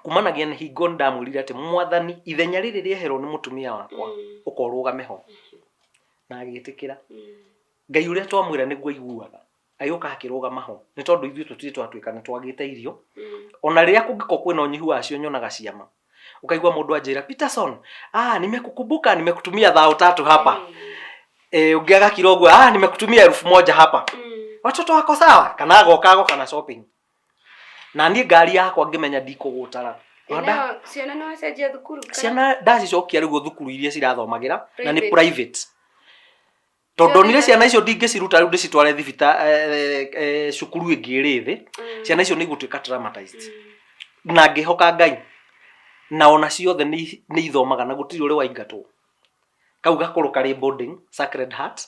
kumanagia na hingo ndamwĩrire atĩ mwathani ithenya rĩrĩ rĩeherwo nĩ mũtumia wakwa ũka ũrũgame ho, na agĩtĩkĩra. Ngai ũrĩa twamwĩra nĩguo aiguaga, agĩũka akĩrũgama ho, nĩ tondũ ithuĩ tũtirĩ twatuĩka nĩ twagĩte irio. Ona rĩrĩa kũngĩkorwo kwĩna ũnyihu wacio nyonaga ciama. Ũkaigua mũndũ anjĩra, Peterson, ah, nimekukumbuka, nimekutumia thao tatu hapa. Eh, ũngĩ agakira ũguo, ah, nimekutumia 1000 hapa. Watoto wako sawa? Kana agoka agoka na shopping. Na niĩ ngari yakwa ngĩmenya ndikũgũtara. Nayo ciana nĩ wacenjia thukuru kana? Ciana ndacicokia rĩu thukuru iria cirathomagĩra na nĩ Private. private. Tondũ ndonire ciana icio ndingĩciruta rĩu ndĩcitware thibita eh, eh, cukuru ĩngĩ ĩrĩ thĩ, ciana icio nĩ igũtuĩka traumatized. Na ngĩhoka Ngai na ona ciothe nĩ nĩ ithomaga na gũtirĩ ũrĩ waingatwo. Kau gakũrũ karĩ boarding Sacred Heart,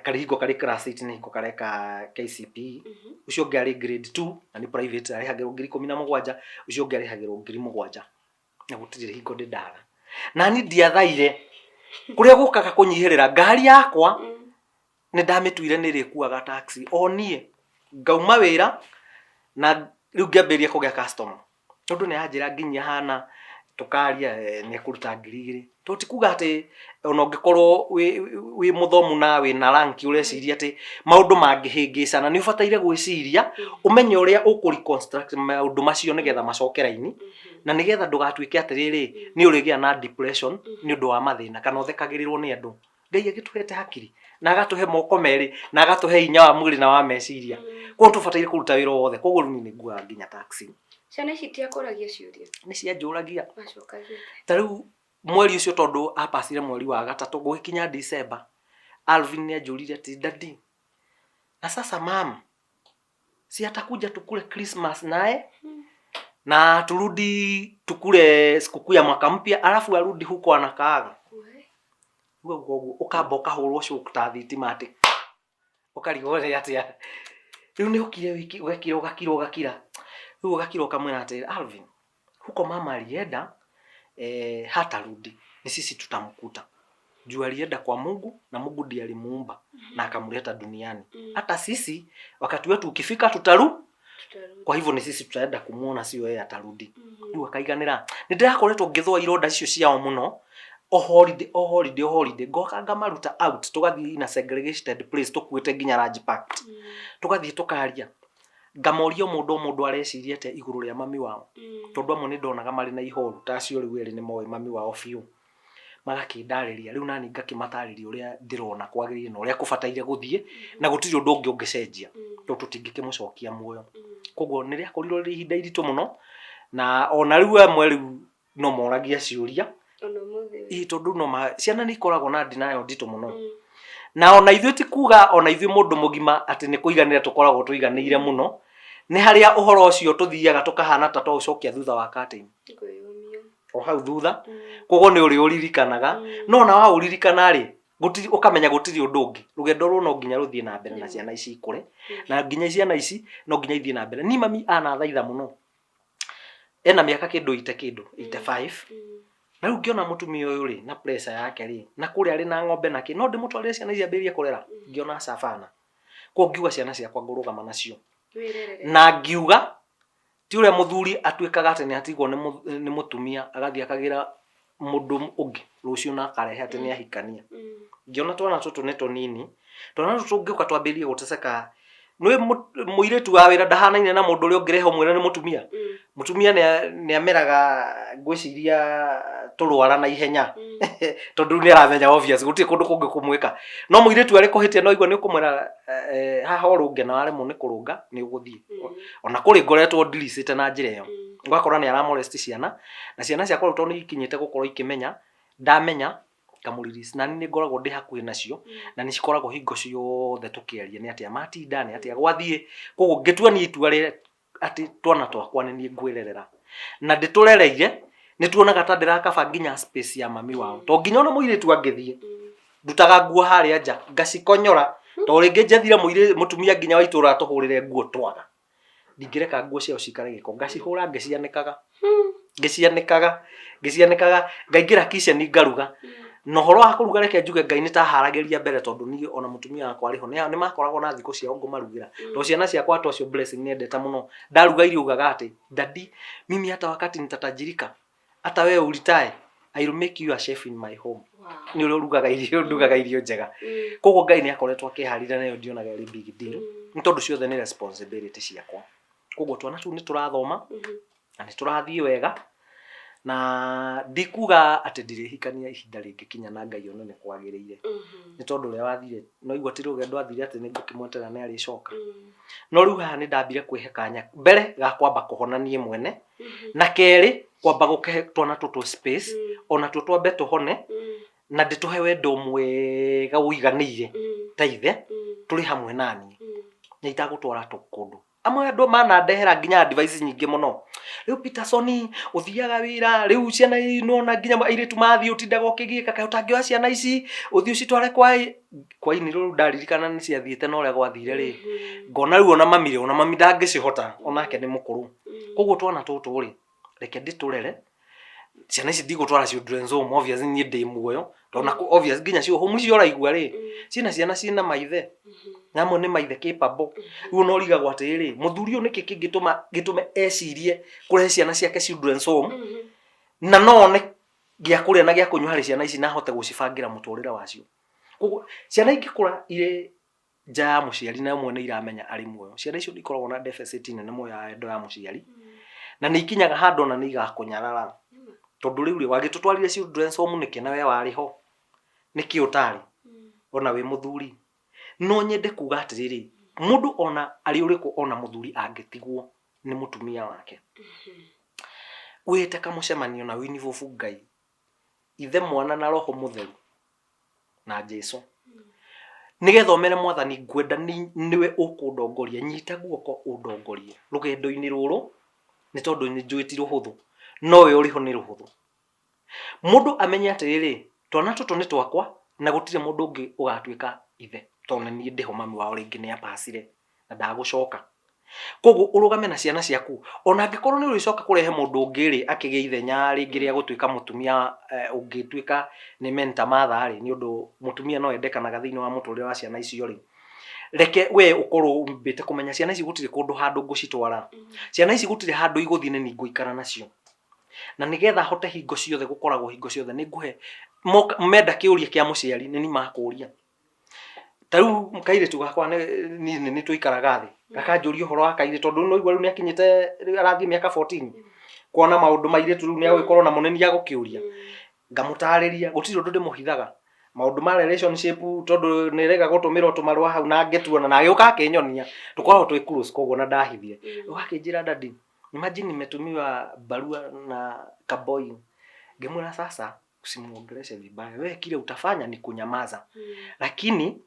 karĩ hingo karĩ class 8 nĩ hingo kareka KCPE. Ũcio ũngĩ arĩ grade 2 na nĩ private arĩhagĩrwo 17,000, ũcio ũngĩ arĩhagĩrwo 7,000 na gũtirĩ hingo ndĩ ndaga. Na niĩ ndiathaire kũrĩa gũkaga kũnyihĩrĩra ngari yakwa nĩ ndamĩtuire nĩ ĩrĩkuaga taxi o niĩ ngauma wĩra na rĩu ngĩambĩrĩria kũgĩa customer. Tondũ nĩ aranjĩra nginyia hana tũkaria nĩ ekũruta 2,000. To ti kuga atĩ ona ũngĩkorwo wĩ mũthomu na wĩna rank ũreciria atĩ maũndũ mangĩhĩngĩcana, nĩ ũbataire gwĩciria ũmenye ũrĩa ũkũ reconstruct maũndũ macio nĩgetha macoke raini, na nĩgetha ndũgatuĩke atĩrĩrĩ nĩ ũrĩgĩa na depression nĩ ũndũ wa mathĩna kana ũthekagĩrĩrwo nĩ andũ. Ngai agĩtũhete hakiri na agatũhe moko merĩ na agatũhe hinya wa mwĩrĩ na wa meciria. Koguo tũbataire kũruta wĩra o wothe. Koguo rĩu niĩ nĩ nguaga nginya taxi. Ciana ici itiakũragia ciũria? Nĩ cianjũragia. Wacokagia atĩa? Ta rĩu mweri ũcio tondũ apacire mweri wa gatatũ gũgĩkinya December, Alvin nĩ anjũririe atĩ daddy, na sasa mum si atakuja tukule Christmas naye na turudi tukule sikukuu ya mwaka mpya alafu arudi huko anakaaga. Rĩu ũguo ũkamba ũkahũrwo shock ta thitima atĩ ũkarigwo nĩ atĩa. Rĩu nĩ ũkire wiki ũgakira ũgakira ũgakira. Rĩu ũgakira ũkamwĩra atĩrĩrĩ, Alvin, huko mama alienda eh, hatarudi ni sisi tutamkuta. Juu alienda kwa Mungu na Mungu ndiye alimuumba na akamleta duniani. Hata sisi wakati wetu ukifika tutaru Tutarudi. Kwa hivyo ni sisi tutaenda kumuona, sio yeye atarudi. Rĩu akaiganĩra. Nĩ ndĩrakoretwo ngĩthũa ironda icio ciao mũno o holiday o holiday o holiday, ngoka ngamaruta out tũgathiĩ in a segregated place tũkuĩte nginya lunch packed, tũgathiĩ tũkaria, ngamoria o mũndũ o mũndũ areciria atĩa igũrũ rĩa mami wao, tondũ amwe nĩ ndonaga marĩ na ihoru ta acio rĩu erĩ nĩ moĩ mami wao biũ, magakĩndarĩria. Rĩu nani ngakĩmatarĩria ũrĩa ndĩrona kwagĩrĩire na ũrĩa kũbataire gũthiĩ na gũtirĩ ũndũ ũngĩ ũngĩcenjia tondũ tũtingĩkĩmũcokia muoyo. Koguo nĩ rĩakorirwo rĩrĩ ihinda iritũ mũno na ona rĩu amwe rĩu no moragia ciũria. Ona ũmũthĩ ũyũ. Ĩĩ, tondũ no ma ciana nĩ ikoragwo na denial nditũ mũno. Na ona ithuĩ ti kuga ona ithuĩ mũndũ mũgima atĩ nĩ kũiganĩra tũkoragwo tũiganĩire mũno, nĩ harĩa ũhoro ũcio tũthiaga tũkahana ta twaũcokia thutha wa curtain. Kwĩyũmia. O hau thutha. Koguo nĩ ũrĩ ũririkanaga, no ona waũririkana rĩ, gũtirĩ ũkamenya gũtirĩ ũndũ ũngĩ. Rũgendo rũrũ no nginya rũthiĩ na mbere na ciana ici ikũre, na nginya ciana ici no nginya ithiĩ na mbere. Niĩ mami anathaitha mũno. Ena mĩaka kĩndũ 80 kĩndũ, 85. Na rĩu ngĩona mũtumia ũyũ rĩ, na pressure yake rĩ, na kũrĩa arĩ na ng'ombe na kĩ, no ndĩmũtwarĩre ciana ici ambĩrĩrie kũrera? Ngĩona aca bana. Koguo ngiuga ciana ciakwa ngũrũgama nacio. Wĩrerere. Na ngiuga, ti ũrĩa mũthuri atuĩkaga atĩ nĩ atigwo nĩ mũtumia agathiĩ akagĩra mũndũ ũngĩ rũciũ na akarehe atĩ nĩ ahikania. Ngĩona twana tũtũ nĩ tũnini, twana tũtũ tũngĩũka twambĩrĩrie gũteceka, nĩ mũirĩtu wa wĩra ndahanaine na mũndũ ũrĩa ũngĩrehe ũmwĩre nĩ mũtumia. Mũtumia nĩ ameraga ngwĩciria tũrwara na ihenya tondũ rĩu nĩ aramenya obvious gũtirĩ kũndũ kũngĩ kũmwĩka. No mũirĩtu arĩ kũhĩtia no aigua nĩ ũkũmwĩra haha ũrũnge na waremwo nĩ kũrũnga nĩ ũgũthiĩ. Ona kũrĩ ngoretwo ndiricĩte na njĩra ĩyo. Ũgakora nĩ aramolest ciana na ciana ciakwa rĩu tondũ nĩ ikinyĩte gũkorwo ikĩmenya, ndamenya ngamũ release. Na niĩ nĩ ngoragwo ndĩ hakuhĩ nacio na nĩ cikoragwo hingo ciothe tũkĩaria nĩ atĩa matinda, nĩ atĩa gwathiĩ. Koguo ngĩtua niĩ itua rĩa atĩ twana twakwa nĩ niĩ ngwĩrerera. Na ndĩtũrereire, nĩ tuonaga ta ndĩrakaba nginya space ya mami wao. To nginya ona mũirĩtu angĩthiĩ, ndutaga nguo harĩa nja, ngacikonyora, to rĩngĩ njethire mũtumia nginya wa itũra atũhũrĩre nguo twaga. Ndingĩreka nguo ciao cikare gĩko, ngacihũra ngĩcianĩkaga. Ngĩcianĩkaga, ngĩcianĩkaga, ngaingĩra kitchen ngaruga. Na ũhoro wa kũruga reke njuge Ngai nĩ ta aharagĩria mbere tondũ niĩ ona mũtumia wakwa arĩ ho nĩ makoragwo na thikũ ciao ngũmarugĩra. Tondũ ciana ciakwa ta ũcio Blessing nĩ endete mũno. Ndaruga irio augaga atĩ, daddy, mimi hata wakati nitatajirika, hata wewe u-retire, I will make you a chef in my home. Nĩ ũrĩa ũrugaga irio, ndugaga irio njega. Koguo Ngai nĩ akoretwo akĩharĩria nayo ndionaga ĩrĩ big deal. Nĩ tondũ ciothe nĩ responsibility ciakwa. Koguo twana tũu nĩ tũrathoma na nĩ tũrathiĩ wega na ndikuga atĩ ndirĩhikania ihinda rĩngĩkinya na Ngai one nĩ kwagĩrĩire. Nĩ tondũ ũrĩa wathire no igua ti rũgendo athire atĩ nĩ ngũkĩmweterera nĩ arĩcoka. No rĩu haha nĩ ndambire kwĩhe kanya mbere ga kwamba kũhona niĩ mwene na kerĩ kwamba gũkĩhe twana tũtũ space ona tuo twambe tũhone na ndĩtũhe wendo mwega ũiganĩire ta ithe tũrĩ hamwe naniĩ na itagũtwara kũndũ. Amwe andũ manandehera nginya advice nyingĩ mũno. Rĩu Peterson ũthiaga wĩra rĩu ciana nĩwona nginya airĩtu mathiĩ ũtindaga ũkĩgiĩka kaĩ ũtangĩoya ciana ici ũthiĩ ũcitware kwa kwa ini rĩu ndaririkana nĩ ciathiĩte na ũrĩa gwathire rĩ ngona rĩu ona mami rĩ ona mami ndangĩcihota onake nĩ mũkũrũ. Koguo twana tũtũ rĩ reke ndĩtũrere ciana ici ndigũtwara children's home obviously niĩ ndĩ muoyo tondũ na obvious nginya cio home icio ũraigua rĩ ciĩna ciana ciĩna maithe na amwe nĩ maithe capable rĩu ona ũrigagwo atĩrĩrĩ mũthuri ũyũ nĩkĩ kĩngĩtũma gĩtũme ecirie kũrehe ciana ciake children's home na no one gĩa kũrĩa na gĩa kũnyua harĩ ciana ici na ahote gũcibangĩra mũtũrĩre wacio. Koguo ciana ingĩkũra irĩ nja ya mũciari na ũmwe nĩ iramenya arĩ muoyo, ciana icio nĩ ikoragwo na deficit nene mũno ya wendo ya mũciari, na nĩ ikinyaga handũ ona nĩ igakũnyarara, tondũ rĩu rĩ, wagĩtũtwarire children's home nĩkĩ na we warĩ ho? Nĩkĩ ũtarĩ ona wĩ mũthuri? No nyende kuga atĩrĩrĩ, mũndũ ona arĩ ũrĩkũ ona mũthuri angĩtigwo nĩ mũtumia wake, wĩte kamũcemanio na wĩ involve Ngai, Ithe, Mwana na Roho Mũtheru na Jesu, nĩgetha ũmere Mwathani ngwenda nĩwe ũkũndongoria, nyita guoko ũndongorie rũgendo-inĩ rũrũ, nĩ tondũ nĩ njũĩ ti rũhũthũ, no we ũrĩ ho nĩ rũhũthũ. Mũndũ amenye atĩrĩrĩ, twana tũtũ nĩ twakwa na gũtirĩ mũndũ ũngĩ ũgatuĩka ithe, tondũ nĩ niĩ ndĩho mami wao rĩngĩ nĩ apacire na ndagũcoka. Koguo ũrũgame na ciana ciaku, ona angĩkorwo nĩ ũrĩcoka kũrehe mũndũ ũngĩ rĩ, akĩgĩe ithenya rĩngĩ rĩa gũtuĩka mũtumia ũngĩtuĩka nĩ mentor mother rĩ, nĩ ũndũ mũtumia no endekanaga thĩinĩ wa mũtũrĩre wa ciana icio rĩ, reke we ũkorwo ũmbĩte kũmenya ciana ici gũtirĩ kũndũ handũ ngũcitwara. Ciana ici gũtirĩ handũ igũthiĩ nĩ niĩ ngũikara nacio. Na nĩgetha hote hingo ciothe gũkoragwo hingo ciothe nĩ ngũhe, menda kĩũria kĩa mũciari nĩ niĩ makũria. Ta rĩu kairĩtu gakwa niĩ nĩ tũikaraga thĩ gakanjũria ũhoro wa kairĩtu tondũ rĩu nĩwaigua rĩu nĩ akinyĩte rĩu arathiĩ mĩaka 14 kuona maũndũ ma airĩtu rĩu nĩ agũgĩkorwo namo nĩ niĩ agũkĩũria. Ngamũtarĩria gũtirĩ ũndũ ndĩmũhithaga maũndũ ma relationship tondũ nĩ rega gũtũmĩrwo tũmarũa hau na ngĩtuona na agĩũka akĩnyonia tũkoragwo twĩ close koguo ona ndahithire. Ũka akĩnjĩra daddy imagine nimetumiwa barua na kaboy ngĩmwĩra sasa usimuongeleshe vibaya wewe kile utafanya ni kunyamaza lakini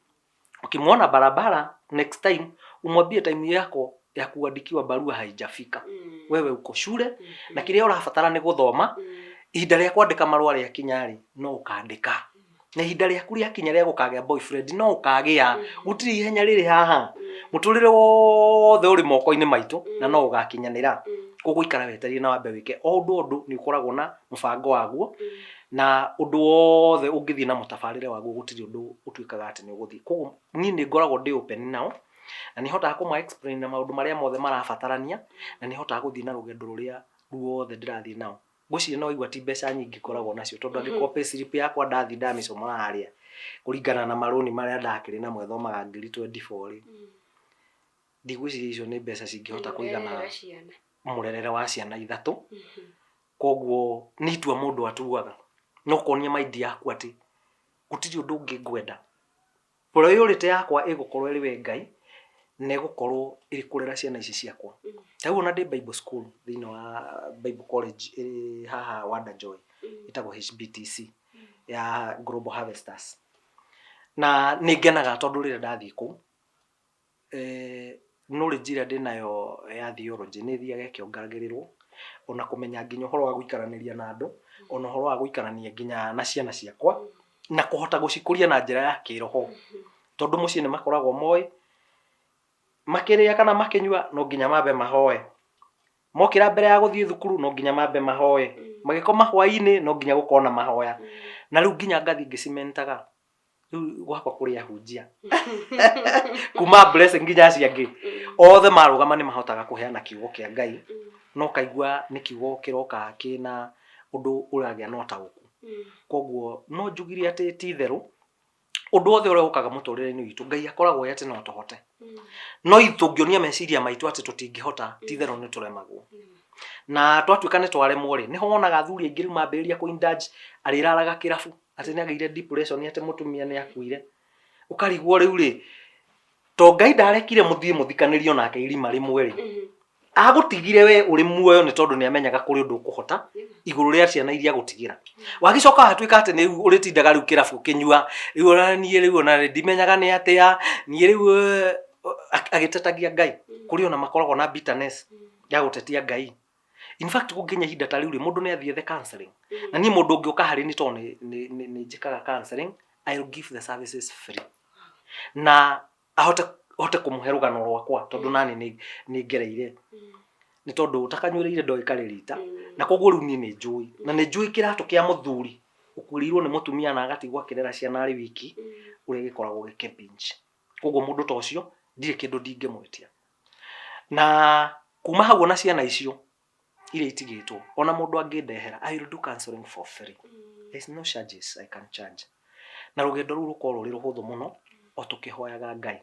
ukimwona barabara next time umwambie time yako ya kuandikiwa barua haijafika wewe uko shule na kĩrĩa ũrabatara nĩ gũthoma ihinda rĩa kwandĩka marũa rĩakinya rĩ no ũkandĩka na ihinda rĩaku rĩakinya rĩa gũkagĩa boyfriend no ũkagĩa gũtirĩ ihenya rĩrĩ haha mũtũrĩre wothe ũrĩ moko-inĩ maitũ na no ũgakinyanĩra koguo ikara wetereire na wambe wĩke o ũndũ o ũndũ nĩ ũkoragwo na mũbango waguo na ũndũ wothe ũngĩthiĩ na mũtabarĩre waguo gũtirĩ ũndũ ũtuĩkaga atĩ nĩ ũgũthiĩ. Koguo niĩ nĩ ngoragwo ndĩ open nao na nĩ hotaga kũma explain na maũndũ marĩa mothe marabatarania na nĩ hotaga gũthiĩ na rũgendo rũrĩa ruothe ndĩrathiĩ nao. Ngwĩciria no waigua ti mbeca nyingĩ ngoragwo nacio tondũ angĩkorwo payslip yakwa ndathiĩ ndamĩcomora harĩa kũringana na marũni marĩa ndakĩrĩ namo ĩthomaga ngiri 24 rĩ, ndigwĩciria icio nĩ mbeca cingĩhota kũigana mũrerere wa ciana ithatũ. Koguo nĩ itua mũndũ atuaga na ũkonia mind yaku atĩ gũtirĩ ũndũ ũngĩ ngwenda. Priority yakwa ĩgũkorwo ĩrĩ we Ngai na ĩgũkorwo ĩrĩ kũrera ciana ici ciakwa. Ta rĩu ona ndĩ Bible school thĩinĩ wa Bible college ĩrĩ haha Wonder Joy ĩtagwo HBTC ya Global Harvesters. Na nĩ ngenaga tondũ rĩrĩa ndathiĩ kũu Knowledge ĩrĩa ndĩnayo ya theology nĩ ĩthiaga ĩkĩongagĩrĩrwo, ona kũmenya nginya ũhoro wa gũikaranĩria na andũ, ona ũhoro wa gũikarania nginya na ciana ciakwa, na kũhota gũcikũria na njĩra ya kĩroho. Tondũ mũciĩ nĩ makoragwo moĩ, makĩrĩa kana makĩnyua no nginya mambe mahoe. Mokĩra mbere ya gũthiĩ thukuru no nginya mambe mahoe. Magĩkoma hwainĩ no nginya gũkorwo na mahoya. Na rĩu nginya ngathiĩ ngĩcimentaga rĩu gwakwa kũrĩ ahunjia kuma Blessing nginya acio angĩ othe marũgama nĩ mahotaga kũheana kiugo kĩa Ngai no kaigua nĩ kiugo kĩroka kĩna ũndũ ũragĩa na ũtaũku. Koguo no njugire atĩ ti itherũ ũndũ wothe ũrĩa ũkaga mũtũrĩre-inĩ witũ Ngai akoragwo e atĩ no tũhote. No tũngĩonia meciria maitũ atĩ tũtingĩhota ti itherũ nĩ tũremagwo. Na twatuĩka nĩ twaremwo rĩ, nĩho wonaga athuri aingĩ rĩu mambĩrĩria kũ indulge arĩraraga kĩrabu atĩ nĩ agĩire depression atĩ mũtumia nĩ akuire. Ũkarigwo rĩu rĩ, to Ngai ndarekire mũthiĩ mũthikanĩrio nake irima rĩmwe rĩ, agũtigire we ũrĩ muoyo nĩ tondũ nĩ amenyaga kũrĩ ũndũ ũkũhota igũrũ rĩa ciana iria agũtigĩra. Wagĩcoka watuĩka atĩ nĩ ũrĩtindaga rĩu kĩrabu ũkĩnyua, rĩu ona niĩ rĩu ona ndimenyaga nĩ atĩa, niĩ rĩu agĩtetagia Ngai. Kũrĩ ona makoragwo na bitterness ya gũtetia Ngai. In fact gũngĩkinya ihinda ta rĩu rĩ, mũndũ nĩ athiĩ ethe counseling. Na niĩ mũndũ ũngĩũka harĩ niĩ tondũ nĩ njĩkaga counseling, I will give the services free. Na ahote hote kũmũhe rũgano rwakwa tondũ nani nĩ ngereire. Nĩ tondũ ũtakanyuĩrĩire ndoĩ karĩ rita. Na koguo rĩu niĩ nĩ njũĩ. Na nĩ njũĩ kĩratũ kĩa mũthuri ũkuĩrĩirwo nĩ mũtumia na agatigwo akĩrera ciana arĩ wiki, ũrĩa gĩkoragwo gĩkĩ pinch. Koguo mũndũ ta ũcio ndirĩ kĩndũ ndingĩmwĩtia. Na kuma hau ona ciana icio iria itigĩtwo, ona mũndũ angĩndehera, I will do counseling for free. There is no charges I can charge. Na rũgendo rũu rũkorwo rũrĩ rũhũthũ mũno o tũkĩhoyaga Ngai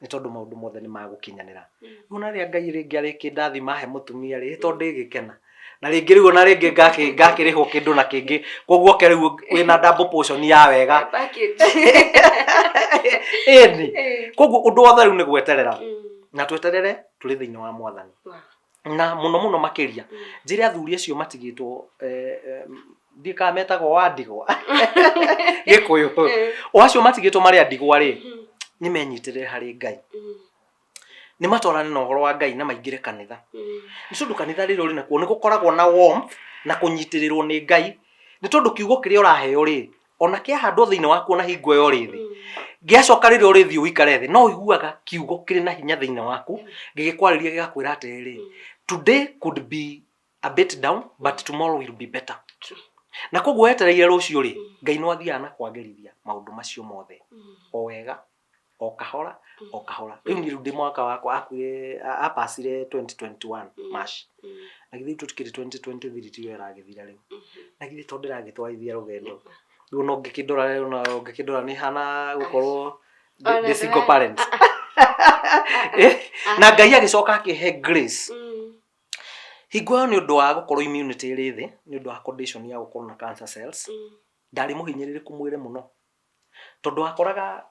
nĩ tondũ maũndũ mothe nĩ magũkinyanĩra. Rĩu ona rĩrĩa Ngai rĩngĩ arĩkĩndathima ahe mũtumia rĩ, to ndĩgĩkena. Na rĩngĩ rĩu ona rĩngĩ ngakĩrĩhwo kĩndũ na kĩngĩ, koguo oke rĩu wĩna double portion ya wega. Package. Ĩni. Koguo ũndũ wothe rĩu nĩ gweterera. Na tweterere tũrĩ thĩinĩ wa Mwathani. Na mũno mũno makĩria, njĩre athuri acio matigĩtwo ndiũĩ kana metagwo wa ndigwa Gĩkũyũ. O acio matigĩtwo marĩ a ndigwa rĩ, nĩ menyitĩrĩre harĩ Ngai. Nĩ matwarane na ũhoro wa Ngai na maingĩre kanitha. Nĩ tondũ kanitha rĩrĩa ũrĩ nakuo nĩ gũkoragwo na warmth na kũnyitĩrĩrwo nĩ Ngai. Nĩ tondũ kiugo kĩrĩa ũraheo rĩ, ona kĩahandwo thĩinĩ waku ona hingo ĩyo ũrĩ thĩ, gĩacoka rĩrĩa ũrĩthiĩ ũikare thĩ, no ũiguaga kiugo kĩrĩ na hinya thĩinĩ waku, gĩgĩkwarĩria gĩgakwĩra atĩrĩrĩ, today could be a bit down but tomorrow will be better. Na koguo wetereire rũciũ rĩ, Ngai no athiaga na kwagĩrithia maũndũ macio mothe o wega o kahora o kahora. Rĩu niĩ rĩu ndĩ mwaka wakwa akuire apacire 2021 March. Na githĩ tũtikĩrĩ 2023 tiyo ĩragĩthira rĩu. Na githĩ to ndĩragĩtwarithia rũgendo. Rĩu ona ũngĩkĩndora ona ũngĩkĩndora nĩ hana gũkorwo ndĩ single parent. Na Ngai agĩcoka akĩhe grace. Hingo ĩyo nĩ ũndũ wa gũkorwo immunity ĩrĩ thĩ nĩ ũndũ wa condition ya gũkorwo na cancer cells, ndarĩ mũhinyĩrĩrĩku mwĩrĩ mũno. Tondũ wakoraga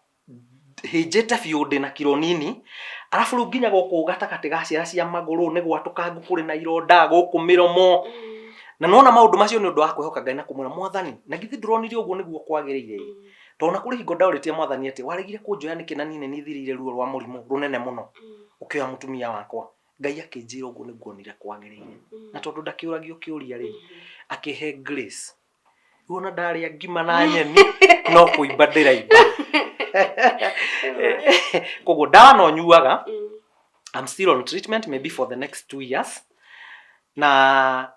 hĩnjĩte biũ ndĩna kiro nini, arabu rĩu nginya gũkũ gatagatĩ ga ciara cia magũrũ nĩ gwatũkangu kũrĩ na ironda gũkũ mĩromo. Na nĩwona maũndũ macio nĩ ũndũ wa kwĩhoka Ngai na kũmwĩra Mwathani, na githĩ ndũronire ũguo nĩguo kwagĩrĩire ĩ? Tondũ ona kũrĩ hingo ndaũrĩtie Mwathani atĩ waregire kũnjoya nĩkĩ na niĩ nĩ niĩ thirĩire ruo rwa mũrimũ rũnene mũno ũkĩoya mũtumia wakwa. Ngai akĩnjĩra ũguo nĩguo onire kwagĩrĩire. Na tondũ ndakĩũragio kĩũria rĩ, akĩhe grace. Rĩu ona ndarĩa ngima na nyeni no kũimba ndĩraimba. Koguo ndawa no nyuaga. I'm still on treatment maybe for the next 2 years. Na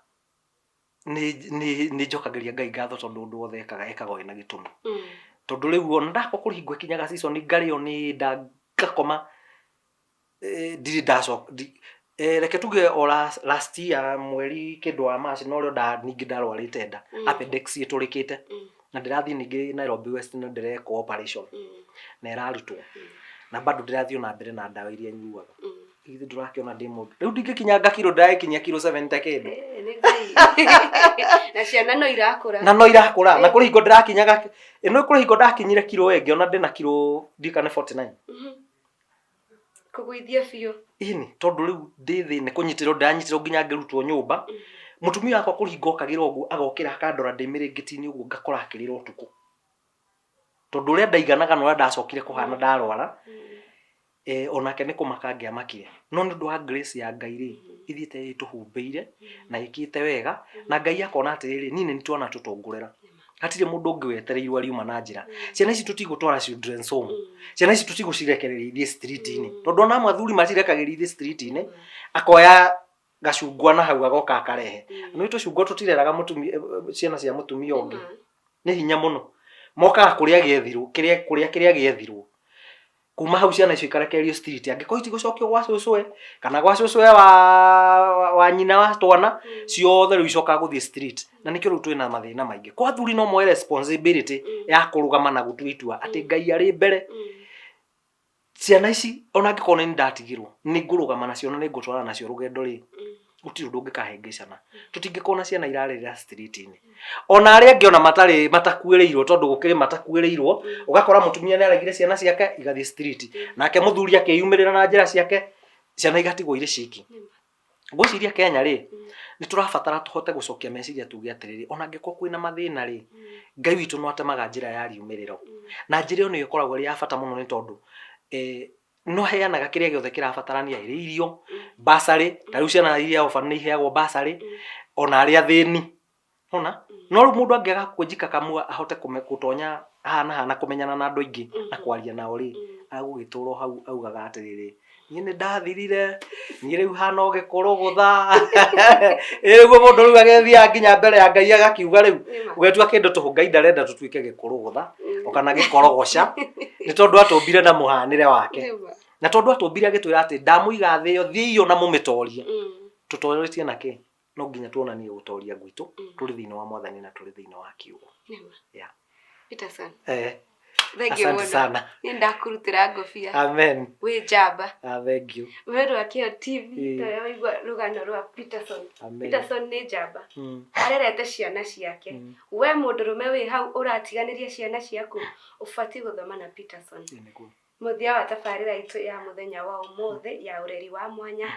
nĩ njokagĩria Ngai ngatho tondũ ũndũ wothe ekaga ekaga wĩna gĩtũmi. Tondũ rĩu ona ndakwa kũrĩ hingo ĩkinyaga season ngarĩo nĩ nda ngakoma ndirĩ ndacoka reke tuge o last year mweri kĩndũ wa March norĩo ningĩ ndarwarĩte nda appendix ĩtũrĩkĩte na ndĩrathiĩ ningĩ Nairobi West na ndĩrekwo operation na ĩrarutwo na bado ndĩrathiĩ ona mbere na ndawa iria nyuaga. Githĩ ndũrakĩona ndĩ mũndũ rĩu ndingĩkinyanga kiro ndĩragĩkinyia kiro 70 kĩndũ. Nĩ Ngai. Na ciana no irakũra. Na no irakũra na kũrĩ hingo ndĩrakinyaga ĩno kũrĩ hingo ndakinyire kiro ĩngĩ ona ndĩna kiro ndiũĩ kana nĩ 49. Kũgũithia biũ. Ĩni tondũ rĩu ndĩ thĩ nĩ kũnyitĩrwo ndĩranyitĩrwo nginya ngĩrutwo nyũmba. Mũtumia wakwa kũrĩ hingo okagĩra ũguo agokĩra akandora ndĩ mĩrĩngĩti-inĩ ũguo ngakora akĩrĩra ũtukũ. Tondũ ũrĩa ndaiganaga na ũrĩa ndacokire kũhana ndarwara, onake nĩ kũmaka angĩamakire. No nĩ ũndũ wa grace ya Ngai rĩ, ithiĩte ĩtũhumbĩire na ĩkĩte wega na Ngai akona atĩrĩrĩ, niĩ nĩ niĩ twana tũtũ ngũrera. Hatirĩ mũndũ ũngĩ wetereirwo ariuma na njĩra. Ciana ici tũtigũtwara children's home. Ciana ici tũtigũcirekereria ithiĩ street-inĩ. Tondũ ona amwe athuri macirekagĩrĩria ithiĩ street-inĩ, akoya Gacungwa na hau agoka akarehe. Nĩ tũcungwa tũtireraga mũtumia, ciana cia mũtumia ũngĩ. Nĩ hinya mũno. Mokaga kũrĩa gĩethirwo, kĩrĩa kũrĩa kĩrĩa gĩethirwo. Kuma hau ciana icio ikarekererio street, angĩkorwo itigũcokio gwa cũcũwe kana gwa cũcũwe wa nyina wa twana, ciothe rĩu icokaga gũthiĩ street. Na nĩkĩo rĩu twĩna mathĩna maingĩ. Kwa athuri no moe responsibility ya kũrũgama na gũtua itua atĩ Ngai arĩ mbere. Ciana ici ona angĩkorwo nĩ ndatigirwo, nĩ ngũrũgama nacio na nĩ ngũtwarana nacio rũgendo rĩ, gũtirĩ ũndũ ũngĩkahĩngĩcana. Tũtingĩkorwo na ciana irarĩrĩra street-inĩ. Ona arĩa angĩ ona matarĩ matakuĩrĩirwo tondũ gũkĩrĩ matakuĩrĩirwo, ũgakora mũtumia nĩ aregire ciana ciake igathiĩ street. Nake mũthuri akĩyumĩrĩra na njĩra ciake, ciana igatigwo irĩ ciki. Ngwĩciria Kenya rĩ, nĩ tũrabatara tũhote gũcokia meciria tuge atĩrĩrĩ, ona angĩkorwo kwĩna mathĩna rĩ, Ngai witũ no atemaga njĩra ya riumĩrĩro. Na njĩra ĩyo nĩyo ĩkoragwo ĩrĩ ya bata mũno nĩ tondũ no aheanaga kĩrĩa gĩothe kĩrabatarania ĩrĩ irio, bursary, ta rĩu ciana iria orphan nĩ iheagwo bursary, ona arĩa athĩni. Nĩwona? No rĩu mũndũ angĩaga kwĩjikakamua ahote gũtonya haha na haha na kũmenyana na andũ aingĩ na kwaria nao rĩ, agũgĩtũra o hau augaga atĩrĩrĩ, niĩ nĩ ndathirire, niĩ rĩu hana o gĩkũrũgũtha. Ĩ nĩguo mũndũ rĩu agĩthiaga nginya mbere ya Ngai agakiuga rĩu, ũgetua kĩndũ tũhũ, Ngai ndarenda tũtuĩke gĩkũrũgũtha kana gĩkorogoca, nĩ tondũ atũmbire na mũhanĩre wake. Na tondũ atũmbire agĩtwĩra atĩ ndamũiga thĩ ĩyo, thiĩi o na mũmĩtorie. Tũtoretie na kĩ? No nginya tuonanie gũtoria gwitũ tũrĩ thĩinĩ wa Mwathani na tũrĩ thĩinĩ wa kiugo. Yeah. Peterson. Thengiũ asante mũno. sana. Nĩ ndakũrutĩra ngũbia. Amen. Wĩ njamba. Ah, thank you. Mwĩrĩ wa Kĩo TV torĩa waigua rũgano rwa Peterson. Amen. Peterson nĩ njamba. Arerete ciana ciake. We mũndũrũme wĩ hau ũratiganĩria ciana ciaku, ũbatiĩ gũthoma na Peterson. Ĩ, nĩguo. Mũthia wa tabarĩra itũ ya mũthenya wa ũmũthĩ ya ũreri wa mwanya.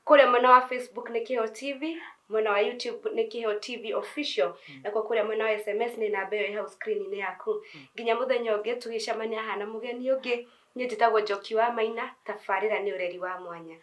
Kũrĩa mwena wa Facebook nĩ Kĩheo TV, mwena wa YouTube nĩ Kĩheo TV Official, nakuo kũrĩa mwena wa SMS nĩ namba ĩyo ĩ hau screen-inĩ yaku. Nginya mũthenya ũngĩ tũgĩcemania haha na mũgeni ũngĩ, niĩ njĩtagwo Njoki wa Maina, tabarĩra nĩ ũreri wa mwanya.